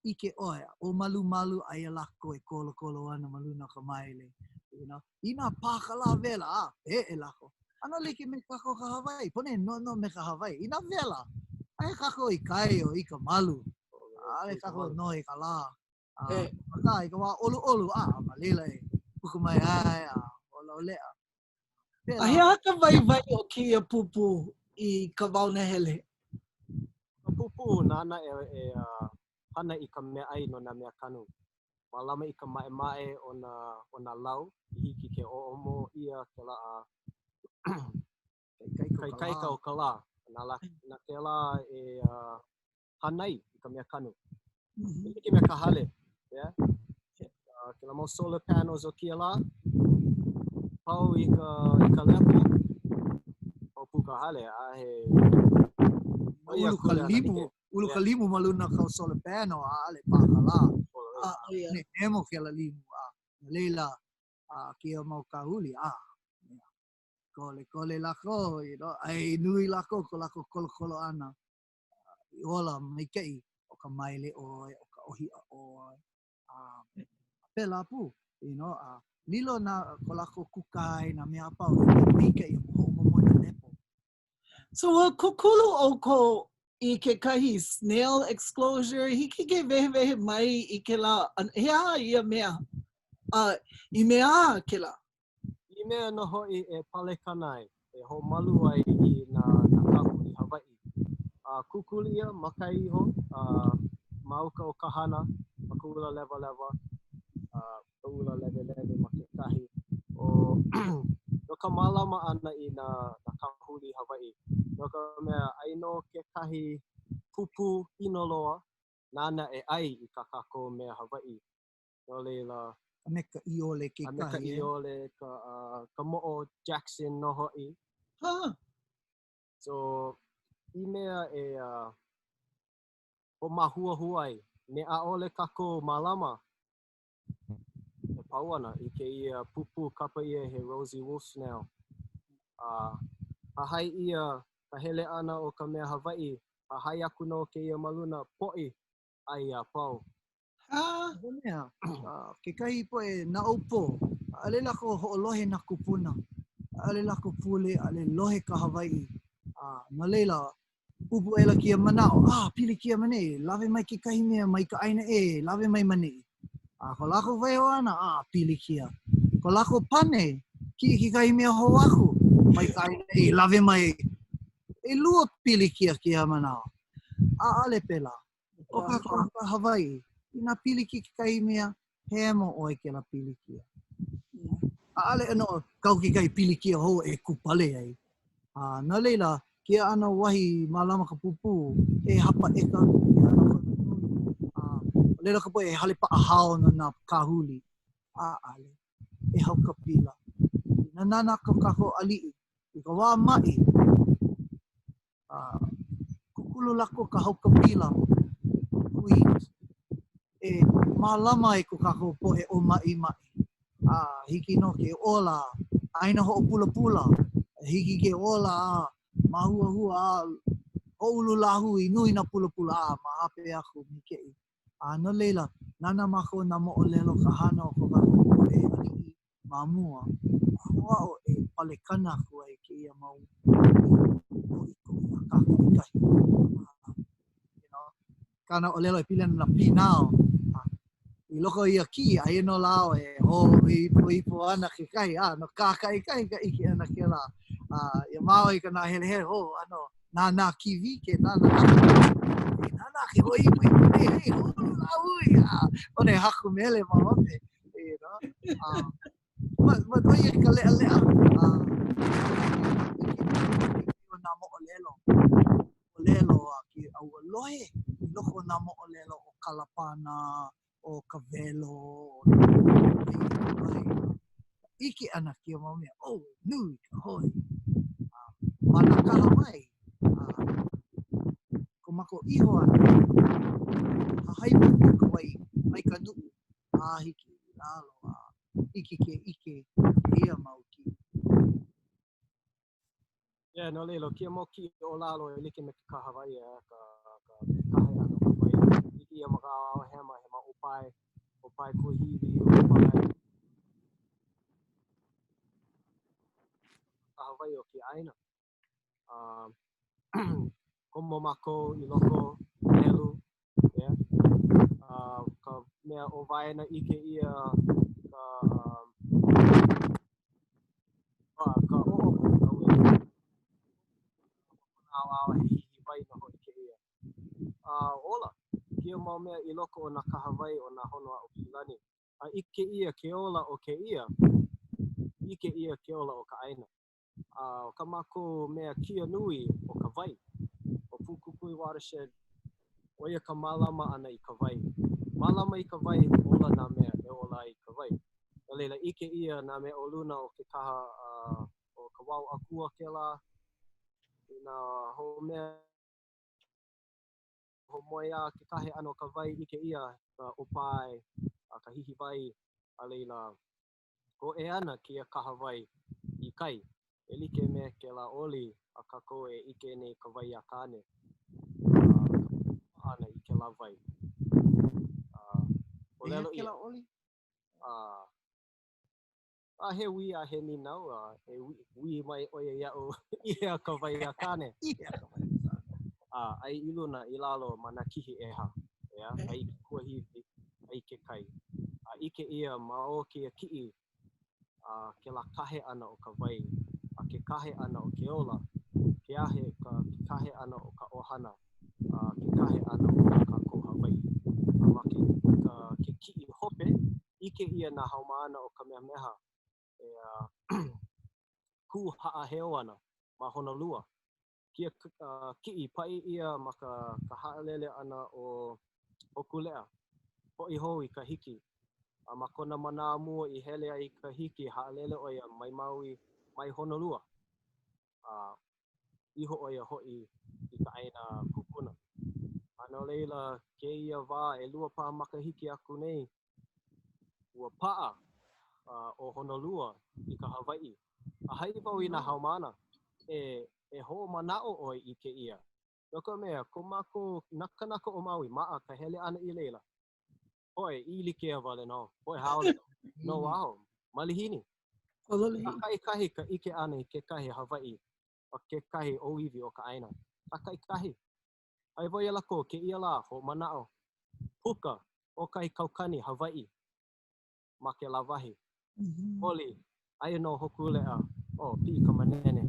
ʻike ʻoe, ʻōmalumalu aia lākou e kolokolo ana ma luna o ka maile. You know? Inā pā ka lā wela, a peʻe lākou. ʻAno like me kākou ka Hawaii, pono e noʻonoʻo me ka Hawaii. Inā wela, aia kākou i kai o i ka malu. ʻAʻole kākou noho i ka lā. A, akā, i ka wā ʻoluʻolu, a ma laila e puka mai ai a hoʻolauleʻa. A he aha ka waiwai o kēia pūpū i ka wao nahele? Ka pūpū nāna e, e uh, hana i ka meaʻai no nā mea kanu. Mālama i ka maʻemaʻe o nā, o nā lau i hiki ke ʻoʻomo ʻia kēlā a ka ikaika o ka lā. Na, la, na kēlā e uh, hānai i ka mea kanu. Mm -hmm. E like me ka hale, yeah? Uh, kēlā mau solar panels o kēia lā, pau i ka, i ka lepo, pau pū ka hale, a he... Ulu ka limu, ulu ka limu ma luna o ka solar panel, ʻaʻole pā ka lā. A, oh, yeah. Ne, ʻemo kēlā limu, a no laila, a kēia mau kāhuli, a, yeah. Kolekole lākou, you know, ʻai nui lākou ko lākou kolokolo ʻana. I ola maikaʻi ʻo ka maile ʻoe, ʻo ka ʻōhiʻa ʻoe, a pēlā pū, you know, a lilo nā ko lākou kūkae, nā mea a pau, he mea maikaʻi a hoʻomomona lepo. So ua kūkulu ʻoukou i kekahi snail exclosure, hiki ke wehewehe mai i kēlā, he aha ia mea? A i mea aha kēlā? I mea nō hoʻi e palekana ai, e hoʻomalu ai i nā, nā kāhuli Hawaiʻi. A kūkulu ʻia ma kai iho, a ma uka o Kahana, ma Kaʻula Lewalewa, a Kaʻula Lewelewe ma kekahi, o no ka mālama ʻana i nā, nā kāhuli Hawaiʻi. No ka mea, aia nō kekahi pūpū ʻino loa nāna e ʻai i kā kākou mea Hawaiʻi. No laila. A me ka ʻiole kekahi. A me ka ʻiole, ka, uh, ka moʻo Jackson nō hoʻi. Huh. So, i mea e uh, hoʻomāhuahua ai, me ʻaʻole kākou mālama, e pau ana i kēia pūpū kapa ʻia he Rosy Wolf Snail. A uh, hahai ʻia ka hele ʻana o ka mea Hawaiʻi, hahai aku nō kēia ma luna, poʻi, ʻai a pau. Ha? No ka mea, kekahi poʻe naʻaupō, ʻaʻole lākou hoʻolohe nā kūpuna, ʻaʻole lākou pule, ʻaʻole lohe ka Hawaiʻi. A no laila, ʻupu aʻela kēia manaʻo, ah, pilikia ma neʻi, lawe mai kekahi mea mai ka ʻāina ʻē, lawe mai ma neʻi. A ko lākou waiho ʻana, ah, pilikia. Ko lākou pane, kiʻi kekahi mea hou aku mai ka ʻāina ʻē, lawe mai. ʻElua pilikia kēia manawa. ʻAʻole pēlā. ʻO kākou ka Hawaiʻi, inā pilikia kekahi mea, hemo ʻoe kēlā pilikia. ʻAʻole ʻano kau kekahi pilikia hou e kūpale ai. A no laila, kēia ʻano wahi mālama ka pūpū, he hapa ʻeka, he ʻano kona nui. A ʻōlelo ka poʻe he hale paʻahao no nā kāhuli. ʻAʻole. He haukapila. Inā nānā ko kākou aliʻi i. ka wā maʻi, a kūkulu lākou ka haukapila Queens e mālama i ko kākou poʻe ʻōmaʻimaʻi. A hiki nō ke ola ʻāina hoʻopulapula, hiki ke ola a māhuahua a hoʻoulu lāhui nui nā pulapula a ma hope aku maikaʻi. A no laila, nānā mākou nā moʻolelo ka hana o ko kākou poʻe aliʻi ma mua, hoʻāʻo e palekana aku ai kēia mau mea koʻikoʻi a kākaʻikahi. A, you know, kāna ʻōlelo e pili ana nā pinao, a i loko o ia kiʻi, aia nō lā e hoʻoipoipo ana kekahi, a no kākaʻikahi ka ʻike ʻana kēlā. A iā māua i ka nāhelehele, oh, ʻano nānā kīwī ke nānā aku. E nānā ke hoʻoipoipo nei, hey, hoʻoulu lāhui, a ʻo nei haku mele ma hope, you know. A, but, but ʻo ia ka leʻaleʻa, a, ʻike o nā moʻolelo, ʻōlelo a ke, a ua lohe i loko o nā moʻolelo o Kalapana, ʻo Kawelo, ʻo ʻike ʻana kēia mau mea, oh, nui ka hoi. A ma nā kahawai, a ko mākou iho ʻana, hahai pū ka wai mai ka nuʻu a hiki i lalo, a hiki ke ʻike kēia mau kiʻi. Yeah, no laila, kēia mau kiʻi o lalo e like me ke kahawai, yeah, ka, ka kahe ʻana o ka wai. ʻIke ʻia ma ka ʻaoʻao hema, he mau ʻōpae, ʻōpae kuahiwi, ʻōpae kahawai o kēia ʻāina. Um, komo mākou i loko helu, yeah. Uh, ka mea o waena ʻike ʻia ka um, uh, ka ʻoʻopu, ʻaoʻao he hihiwai nō hoʻi kēia. A ola kēia mau mea i loko o nā kahawai o nā hono aʻo Piʻilani. A ʻike ʻia ke ola o kēia, ʻike ʻia ke ola o ka ʻāina. A ʻo kā mākou mea kia nui ʻo ka wai, ʻo Puʻukukui Watershed, ʻo ia ka mālama ʻana i ka wai. Mālama i ka wai, ola nā mea e ola ai ka wai. No laila, ʻike ʻia nā mea o luna o ke kaha ʻo ka wao akua kēlā, i nā hoʻomea, hoʻomoeā ke kahe ʻana o ka wai, ʻike ʻia ka ʻōpae, a ka hihiwai, a laila, Hōʻea ana kēia kahawai i kai, e like me kēlā oli a kākou e ʻike nei ka wai a Kāne, a ka ʻana i kēlā wai. A, ʻōlelo ʻia. oli? A, a he wī a he nīnau, a e wī, wī mai ʻo ia iaʻu i hea ka wai a Kāne. I hea ka wai a Kāne. A, ai i luna, i lalo ma nā kihi ʻehā, ʻeā, ai i ke kuahiwi, ai i ke kai. A ʻike ʻia ma o kēia kiʻi a kēlā kahe ʻana o ka wai, a ke kahe ʻana o ke ola, ke ahe, ka, ke kahe ʻana o ka ʻohana, a ke kahe ʻana o kā kākou Hawaiʻi. A ma ke, ka, ke kiʻi hope, ʻike ʻia nā haumāna o Kamehameha e kū haʻaheo ana ma Honolua. Kēia kiʻi paʻi ʻia ma ka ka haʻalele ʻana o Hōkūleʻa, hoʻi hou i Kahiki. A ma kona manawa mua i hele ai i Kahiki, haʻalele ʻo ia mai Maui, mai Honolua. A iho ʻo ia hoʻi i ka ʻāina kupuna. A no laila, kēia wā, ʻelua paha makahiki aku nei, ua paʻa ʻo Honolua i ka Hawaiʻi. A haʻi wau i nā haumāna, e, e hoʻomanaʻo ʻoe i kēia. No ka mea, ko mākou, nā kānaka o Maui, maʻa ka hele ʻana i laila. Poʻe ʻilikea wale nō, poʻe haole, no waho, malihini. Kākaʻikahi ka ʻike ʻana i kekahi Hawaiʻi, o kekahi ʻōiwi o ka ʻāina. Kākaʻikahi. Haʻi wau iā lākou, kēia lā, hoʻomanaʻo, puka hoʻokahi kaukani Hawaiʻi ma kēlā wahi. Holi, aia nō Hōkūleʻa, oh, piʻi ka manene.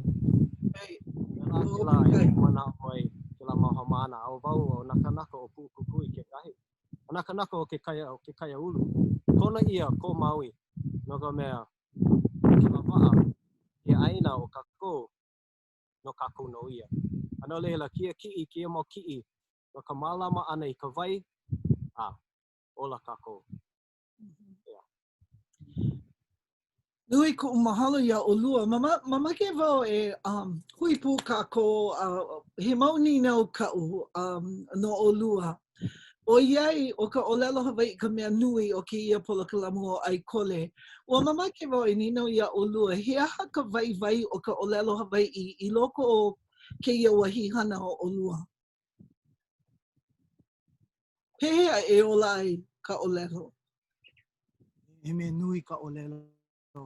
Pēlā kēlā e hoʻomanaʻo ai kēlā mau haumāna, a ʻo wau, ʻo nā kānaka o Puʻukukui kekahi. ʻO nā kānaka o ke kaia, o ke kaiāulu. Kono ʻia ko Maui, no ka mea, kēlā waʻa, ke ʻāina o kākou, no kākou nō ia. A no laila, kēia kiʻi, kēia mau kiʻi, no ka mālama ʻana i ka wai, a ola kākou. Yeah. Nui kuʻu mahalo iā ʻolua. Mama, mamake wau e um, hui pū kākou, uh, he mau nīnau kaʻu um, no ʻolua. ʻOiai ʻo ka ʻōlelo Hawaiʻi ka mea nui o kēia polokalamu ʻo ʻAikole, ua mamake wau e nīnau iā ʻolua, he aha ka waiwai o ka ʻōlelo Hawaiʻi i loko o kēia wahi hana o ʻolua? Pehea e ola ai ka ʻōlelo? He mea nui ka ʻōlelo.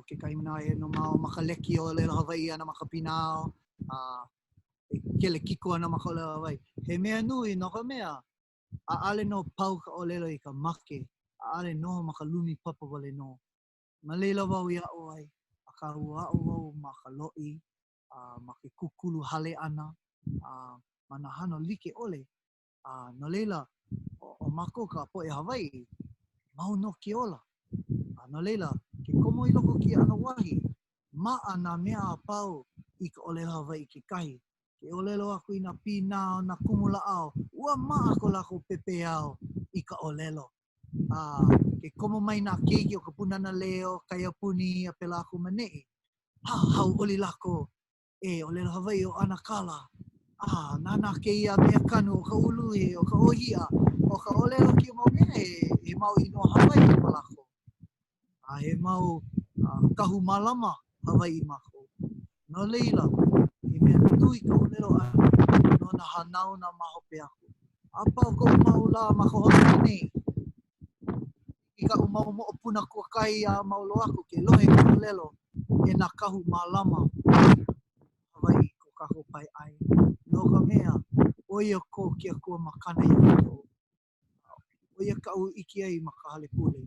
Kekahi manawa e no māua ma ka leki ʻōlelo Hawaiʻi ana ma ka pinao, a e kelekiko ana ma ka ʻōlelo Hawaiʻi. He mea nui no ka mea, ʻaʻale nō pau ka ʻōlelo i ka make, ʻaʻale noho ma ka lumi papa wale nō. Ma laila wau i aʻo ai, akā ua aʻo wau ma ka loʻi, a ma ke kūkulu hale ʻana, a ma nā hana like ʻole. A no laila, ʻo mākou ka poʻe Hawaiʻi, mau nō ke ola. A no laila, ke komo i loko o kēia ʻano wahi, maʻa nā mea a pau i ka ʻōlelo Hawaiʻi kekahi. Ke ʻōlelo aku i nā pinao, nā kumulāʻau, ua maʻa ko lākou pepeiao i ka ʻōlelo. A ke komo mai nā keiki o ka Pūnana Leo, Kaiapuni, a pēlā aku ma neʻi, ha, hauʻoli lākou E ʻōlelo Hawaiʻi ʻo ʻAnakala. A, nānā kēia mea kanu ʻo ka uluhe, ʻo ka ʻōhiʻa, ʻo ka ʻōlelo kēia mau mea he, he mau inoa Hawaiʻi ko lākou. A he mau kahu mālama Hawaiʻi mākou. No laila, he mea nui ka ʻōlelo ʻana no nā hanauna ma hope aku. A pau koʻu mau lā ma ka honua nei, hiki i kaʻu mau moʻopuna kuakahi a mau loa aku ke lohe i ka ʻōlelo e nā kahu mālama Hawaiʻi ko kākou pae ʻāina. No ka mea, ʻo ia ko ke Akua makana iā kākou. ʻO ia kaʻu i ʻike ai ma ka hale pule.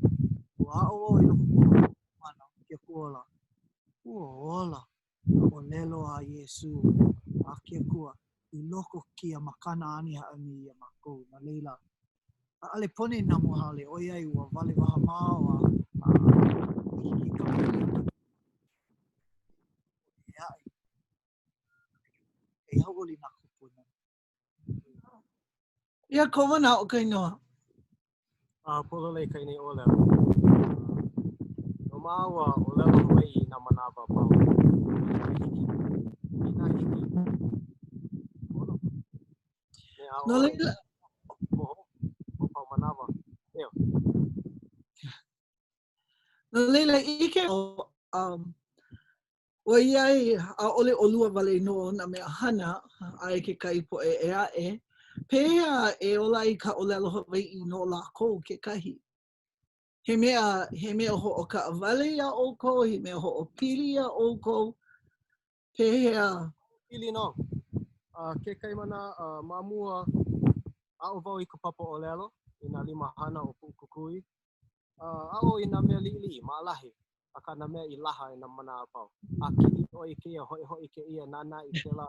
Ua aʻo wau i loko o mana o ke Akua ola. Ua ola ka ʻōlelo a Iesū a ke Akua i loko o kēia makana āna i hāʻawi mai iā mākou. No laila, ʻaʻole pono i nā mohaole, ʻoiai ua walewaha mau a a hiki ke kamaʻilio ʻē aʻe. E hauʻoli nā kūpuna. Ia kou manaʻo Kainoa. A pololei Kainei ʻōlelo. No māua, ʻōlelo Hawaiʻi i nā manawa a pau. Inā hiki, inā hiki, pono. Me No ʻaʻole, laila, moho, o pau manawa. Eo. no laila, ʻike wau, um, ʻOiai ʻaʻole ʻolua wale nō nā mea hana aia kekahi poʻe ʻē aʻe, pehea e ola ai ka ʻōlelo Hawaiʻi no lākou kekahi? He mea, he mea hoʻokaʻawale iā ʻoukou, he mea hoʻopili iā ʻoukou, pehea? Pili nō. A kekahi mana, uh, ma mua, aʻo wau i ka papa ʻōlelo i nā limahana o Puʻukukui. Uh, aʻo i nā mea liʻiliʻi, maʻalahi, akā nā mea i laha i nā mana a pau. A kiʻi ʻoe i kēia, hoʻihoʻi kēia, nānā i kēlā,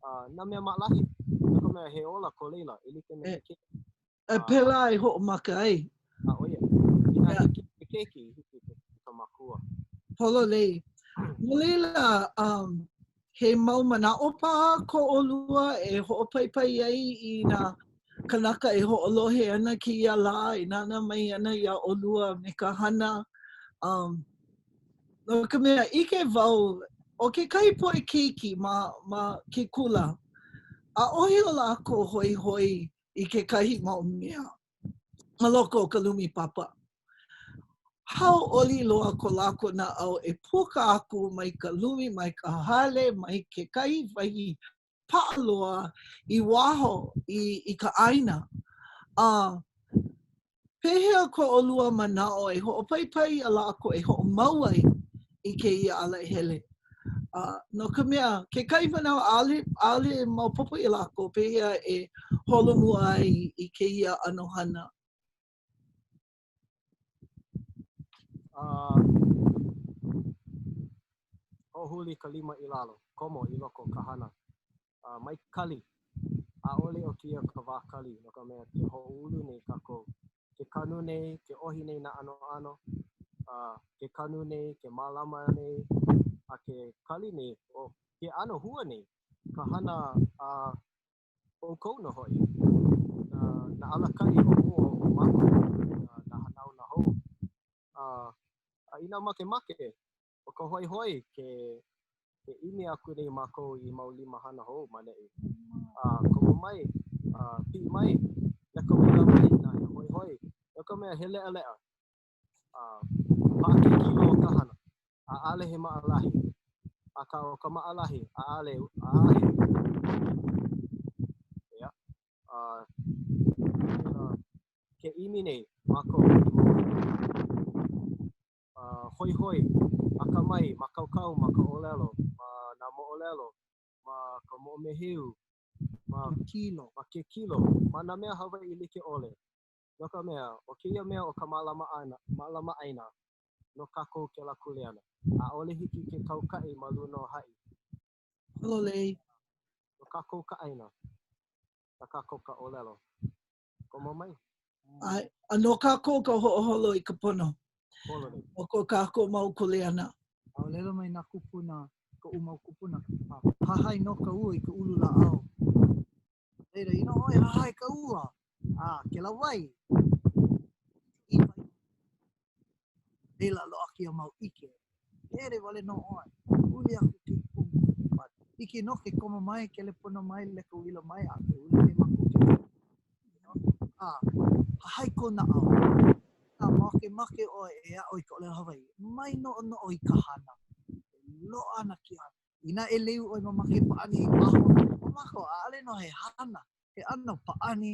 uh, nā mea maʻalahi. No ka mea, he ola ko laila, e like me ke keiki. E pēlā e hoʻomaka ai. A ʻo ia, inā hiki i ke keiki, hiki i ka makua. Pololei. No laila, um, he mau manaʻo paha ko ʻolua e hoʻopaipai ai i nā kanaka e hoʻolohe ana kēia lā, e nānā mai ana iā ʻolua me ka hana. Um, no ka mea, ʻike wau, ʻo kekahi poʻe keiki ma, ma ke kula, ʻaʻohe o lākou hoihoi i kekahi mau mea ma loko o ka lumi papa. Hauʻoli loa ko lākou naʻau e puka aku mai ka lumi, mai ka hale, mai kekahi wahi paʻa loa i waho i, i ka ʻāina. A pehea ko ʻolua manaʻo e hoʻopaipai iā lākou e hoʻomau ai i kēia ala hele? Uh, no ka mea, kekahi manawa ʻaʻole, ʻaʻole maopopo iā lākou pehea e holomua ai i kēia ʻano hana. Uh, hoʻohuli ka lima i lalo, komo i loko o ka hana. Uh, mai kali. ʻAʻole ʻo kēia ka wā kali, no ka mea, ke hoʻoulu nei kākou. Ke kanu nei, ke ʻohi nei nā ʻanoʻano, uh, ke kanu nei, ke mālama nei, a ke kali nei, ʻo ke ʻano hua nei, ka hana a uh, ʻoukou nō hoʻi, nā, nā alakaʻi o mua o mākou, nā, nā hanauna hou. A, a inā makemake. ʻO ka hoihoi ke ke ʻimi aku nei mākou i mau limahana hou ma neʻi. A komo mai, a piʻi mai, leka uila mai inā he hoihoi, no ka mea, he leʻaleʻa. A paʻa ke kilo o ka hana, ʻaʻale he maʻalahi. Akā ʻo ka maʻalahi, ʻaʻale, ʻaʻahe. Yeah. A ke ʻimi nei mākou i mau uh, hoihoi, akamai, mākaukau ma ka ʻōlelo, ma nā moʻolelo, ma ka moʻomeheu, ma kilo, ma ke kilo, ma nā mea Hawaiʻi like ʻole. No ka mea, ʻo kēia mea o ka mālama ʻana, mālama ʻāina, no kākou kēlā kuleana. ʻAʻole hiki ke kaukaʻi ma luna o haʻi. Pololei. No kākou ka ʻāina, na kākou ka ʻōlelo. Komo mai. A, a no kākou ka hoʻoholo i ka pono. Pololei. O ko kākou mau kuleana. A ʻōlelo mai nā kūpuna, koʻu mau kūpuna, a hahai nō ka ua i ka ulu lāʻau. Laila, inā ʻoe hahai ka ua, a kēlā wai, i wai. Laila, loaʻa kēia mau ʻike. Hele wale nō ʻoe, huli aku ke kumu. But, hiki nō ke komo mai, kelepona mai, leka uila mai, a ke uli nei mākou ke you know? A, hahai kou naʻau. A makemake ʻoe e aʻo i ka ʻōlelo Hawaiʻi, mai noʻonoʻo i ka hana. E loaʻa ana kēia hana. Inā ʻeleu ʻoe mamake pāʻani i waho, ʻo mākou, ʻaʻole nō he hana, he ʻano pāʻani,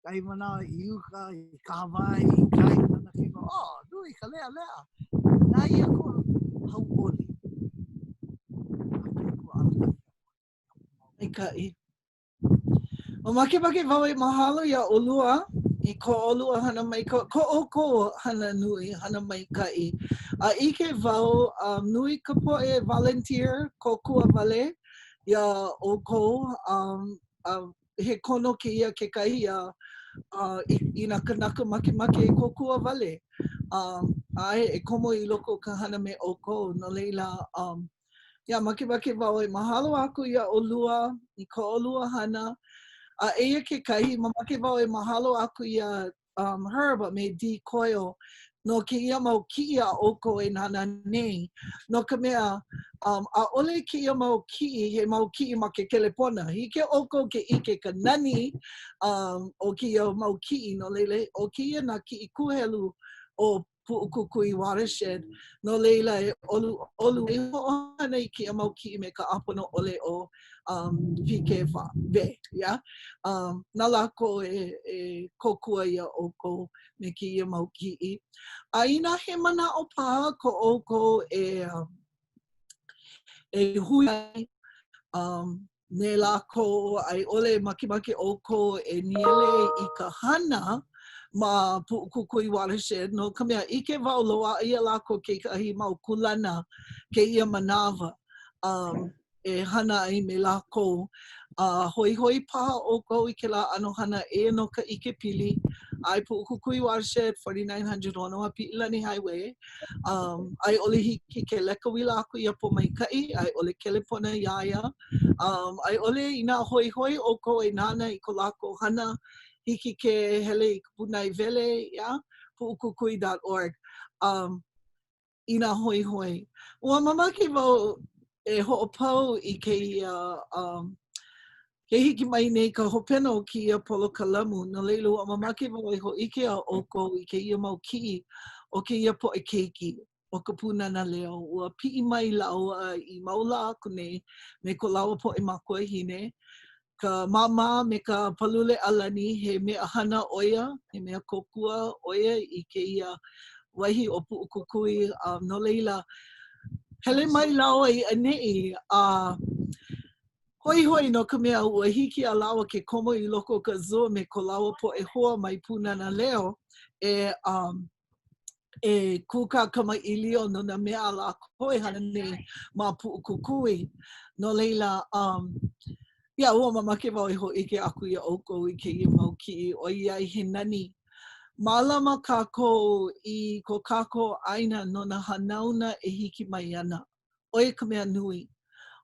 kahi manawa i uka, i kahawai, i kai, nana ke kō, oh, nui ka leʻaleʻa. Na ia ko hauʻoli. A ke Akua alakaʻi iā ʻoe. Maikaʻi. Ua makemake wau e mahalo iā ʻolua i ko ʻolua hana maikaʻi, ko ʻoukou hana nui, hana maikaʻi. A ʻike wau, um, nui ka poʻe volunteer, kōkua wale iā ʻoukou. Um, a he kono kēia kekahi iā uh, i, i nā kanaka makemake e kōkua wale. Um, a e komo i loko o ka hana me ʻoukou. No laila, um, Yeah, makemake wau e mahalo aku iā ʻolua i ko ʻolua hana. A eia kekahi, mamake wau e mahalo aku iā um, Herb a me Dee Coyle no kēia mau kiʻi a ʻoukou e nānā nei. No ka mea, um, ʻaʻole kēia mau kiʻi he mau kiʻi ma ke kelepona. Hiki iā ʻoukou ke ʻike ka nani um, o kēia mau kiʻi. No laila, ʻo kēia nā kiʻi kūhelu o Puʻukukui Watershed. No laila, e ʻoluʻolu, e hoʻohana i kēia mau kiʻi me ka ʻāpono ʻole o um, PKV, yeah? Um, na lākou e, e kōkua iā ʻoukou me kēia mau kiʻi. A inā he manaʻo paha ko ʻoukou e, um, e hui ai um, me lākou a i ʻole makemake ʻoukou e nīele i ka hana ma Puʻukukui Watershed, no ka mea, ʻike wau loaʻa iā lākou kekahi mau kūlana kēia manawa um, e hana ai me lākou. A uh, hoihoi paha ʻoukou i kēlā ʻano hana eia nō ka ʻikepili ʻae Puʻukukui Watershed 4900 Honoapiʻilani Highway. Um, a i ʻole hiki ke leka uila aku iā Pōmaikaʻi, a i ʻole kelepona iā ia. Um, a i ʻole inā hoihoi ʻoukou e nānā i ko lākou hana, hiki ke hele i ka pūnaewele, yeah, puʻukukui.org. Um, inā hoihoi. Ua mamake wau e hoʻopau i kēia um, ke hiki mai nei ka hopena o kēia polokalamu, no laila ua mamake wau e hōʻike iā ʻoukou i kēia mau kiʻi o kēia poʻe keiki o ka Pūnana Leo. Ua piʻi mai lāua i mau lā aku nei me ko lāua poʻe makuahine, ka māmā me ka palule ʻalani, he mea hana ʻo ia, he mea kōkua ʻo ia i kēia wahi ʻo Puʻukukui, a no laila, hele mai lāua i ʻaneʻi, a hoihoi no ka mea ua hiki iā lāua ke komo i loko o ka Zoom me ko lāua poʻe hoa mai Pūnana Leo e um, e kūkā kamaʻilio no nā mea a lākou e hana nei ma Puʻukukui. No laila, um, yeah, ua mamake wau e hōʻike aku iā ʻoukou i kēia mau kiʻi, ʻoiai he nani. Mālama kākou i ko kākou ʻāina no nā hanauna e hiki mai ana. ʻO ia ka mea nui.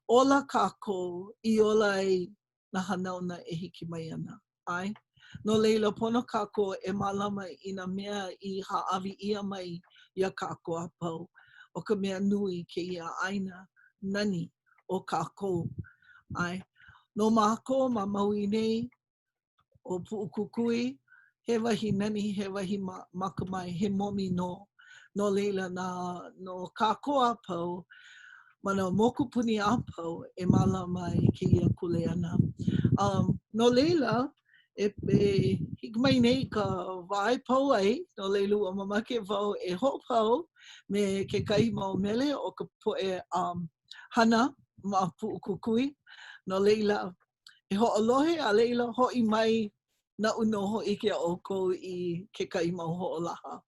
Ola kākou i ola ai nā hanauna e hiki mai ana. ʻAe. No laila, pono kākou e mālama i nā mea i hāʻawi ʻia mai iā kākou a pau. ʻO ka mea nui kēia ʻāina nani o kākou. ʻAe. No mākou ma Maui nei, ʻo Puʻukukui, he wahi nani, he wahi makamae, he momi nō. No laila, na, no kākou a pau, ma nā mokupuni a pau e mālama i kēia kuleana. Um, no laila, e, e hiki mai nei ka wā e pau ai, no laila ua mamake wau e hoʻopau me kekahi mau mele o ka poʻe um, hana ma Puʻukukui. No laila, e hoʻolohe a laila hoʻi mai naʻu nō hōʻike iā ʻoukou i kekahi mau hoʻolaha.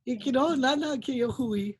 Hiki nō, nānā kēia hui.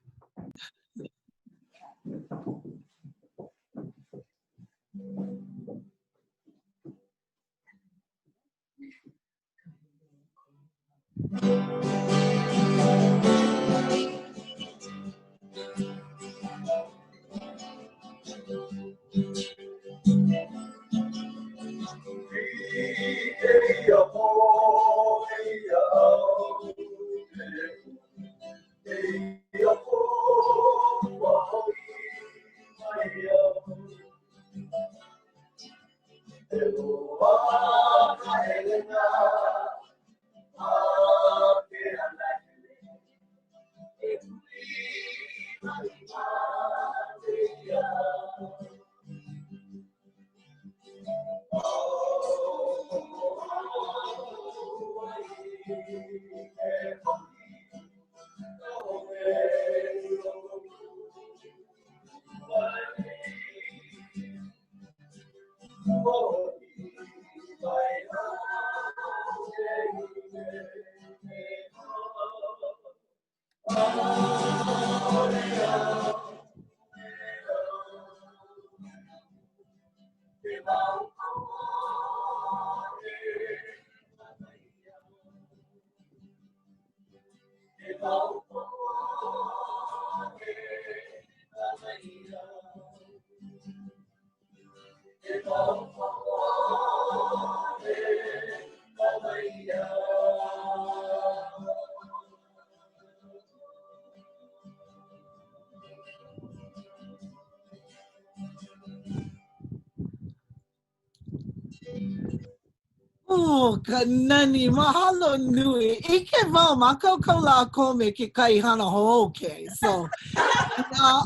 Oh, ka nani, mahalo nui. ʻIke wau, mākaukau lākou me kekahi hana hou, okay. So, uh,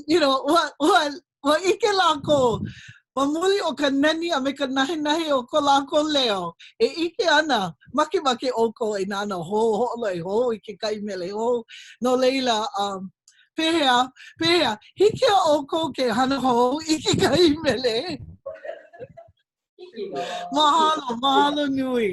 you know, ua, ua, ua ʻike lākou, ma muli o ka nani a me ka nahenahe o ko lākou leo, e ʻike ana, makemake ʻoukou e nānā hou, hoʻolohe hou i kekahi mele hou. No laila, um, pehea, pehea, hiki iā ʻoukou ke hana hou i kekahi mele? Mahalo, mahalo nui.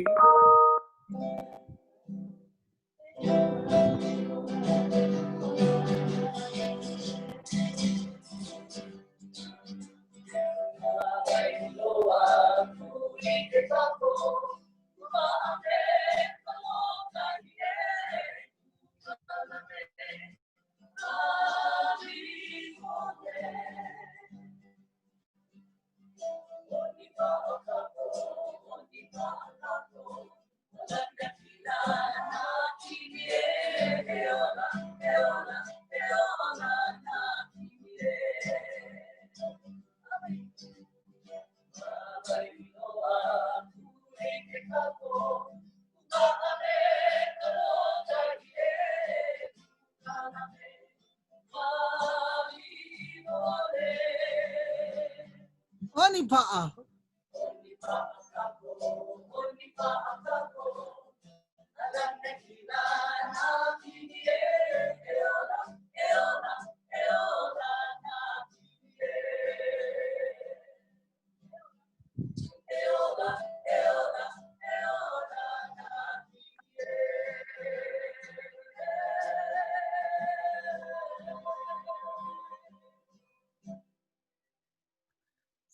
ʻOnipaʻa.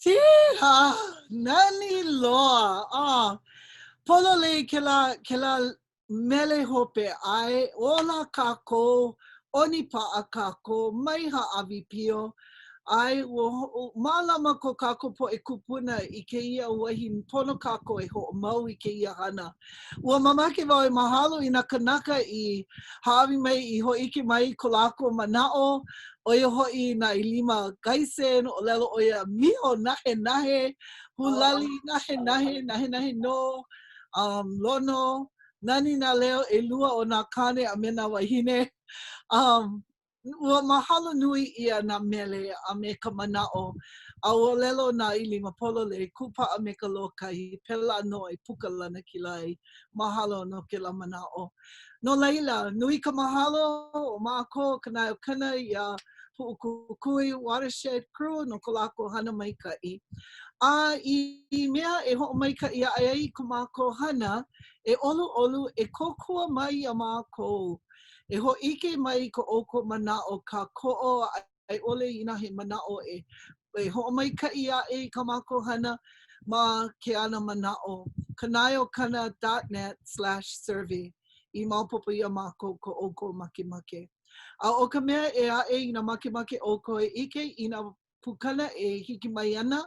Sīha, nani loa. Ah, pololei kēlā, kēlā mele hope, ʻae, ola kākou, ʻonipaʻa kākou, mai hāʻawi pio. ʻAe, ua mālama ko kākou poʻe kūpuna i kēia wahi, pono kākou e hoʻomau i kēia hana. Ua mamake wau e mahalo i nā kanaka i hāʻawi mai, i hōʻike mai ko lākou manaʻo, ʻo ia hoʻi nā ʻIlima Gaison, ʻōlelo ʻo ia, miho nahenahe, hulali nahenahe, nahenahe nō, um, Lono, nani nā leo ʻelua o nā kāne a me nā wāhine. Um, Ua mahalo nui ʻia nā mele a me ka manaʻo, a ua ʻōlelo nā ʻIlima Pololei, kūpaʻa me ka lōkahi, pēlā nō e puka lanakila ai. Mahalo no kēlā manaʻo. No laila, nui ka mahalo o mākou Kanaeokana iā Puʻukukui Watershed Crew no ko lākou hana maikaʻi. A i mea e hoʻomaikaʻi aʻe ai ko mākou hana, e ʻoluʻolu, e kōkua mai iā mākou. E hōʻike mai i ko ʻoukou manaʻo kākoʻo a i ʻole inā he manaʻo e e hoʻomaikaʻi aʻe i kā mākou hana ma ke ana manaʻo kanaeokana dot net slash survey i maopopo iā mākou ko ʻoukou makemake. A ʻo ka mea ʻē aʻe inā makemake ʻoukou e ʻike i nā pukana e hiki mai ana,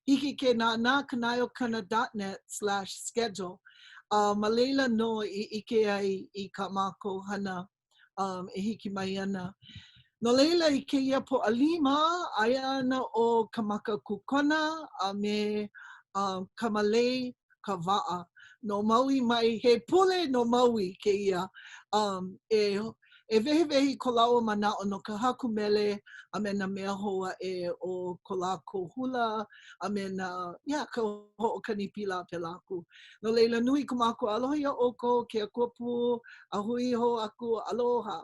hiki ke nānā kanaeokana dot net slash schedule. A ma laila nō i ʻike ai i kā mākou hana um, e hiki mai ana. No laila, i kēia Pōʻalima, aia ana ʻo Kamaka Kukona a me um, Kamalei Kawaʻa no Maui mai, he pule no Maui kēia, um, e E wehewehe i ko lāua manaʻo no ka haku mele a me nā mea hou aʻe o ko lākou hula a me nā, yeah, ka hoʻokani pila a pēlā aku. No laila, nui ko mākou aloha iā ʻoukou, ke Akua pū, a hui hou aku, aloha.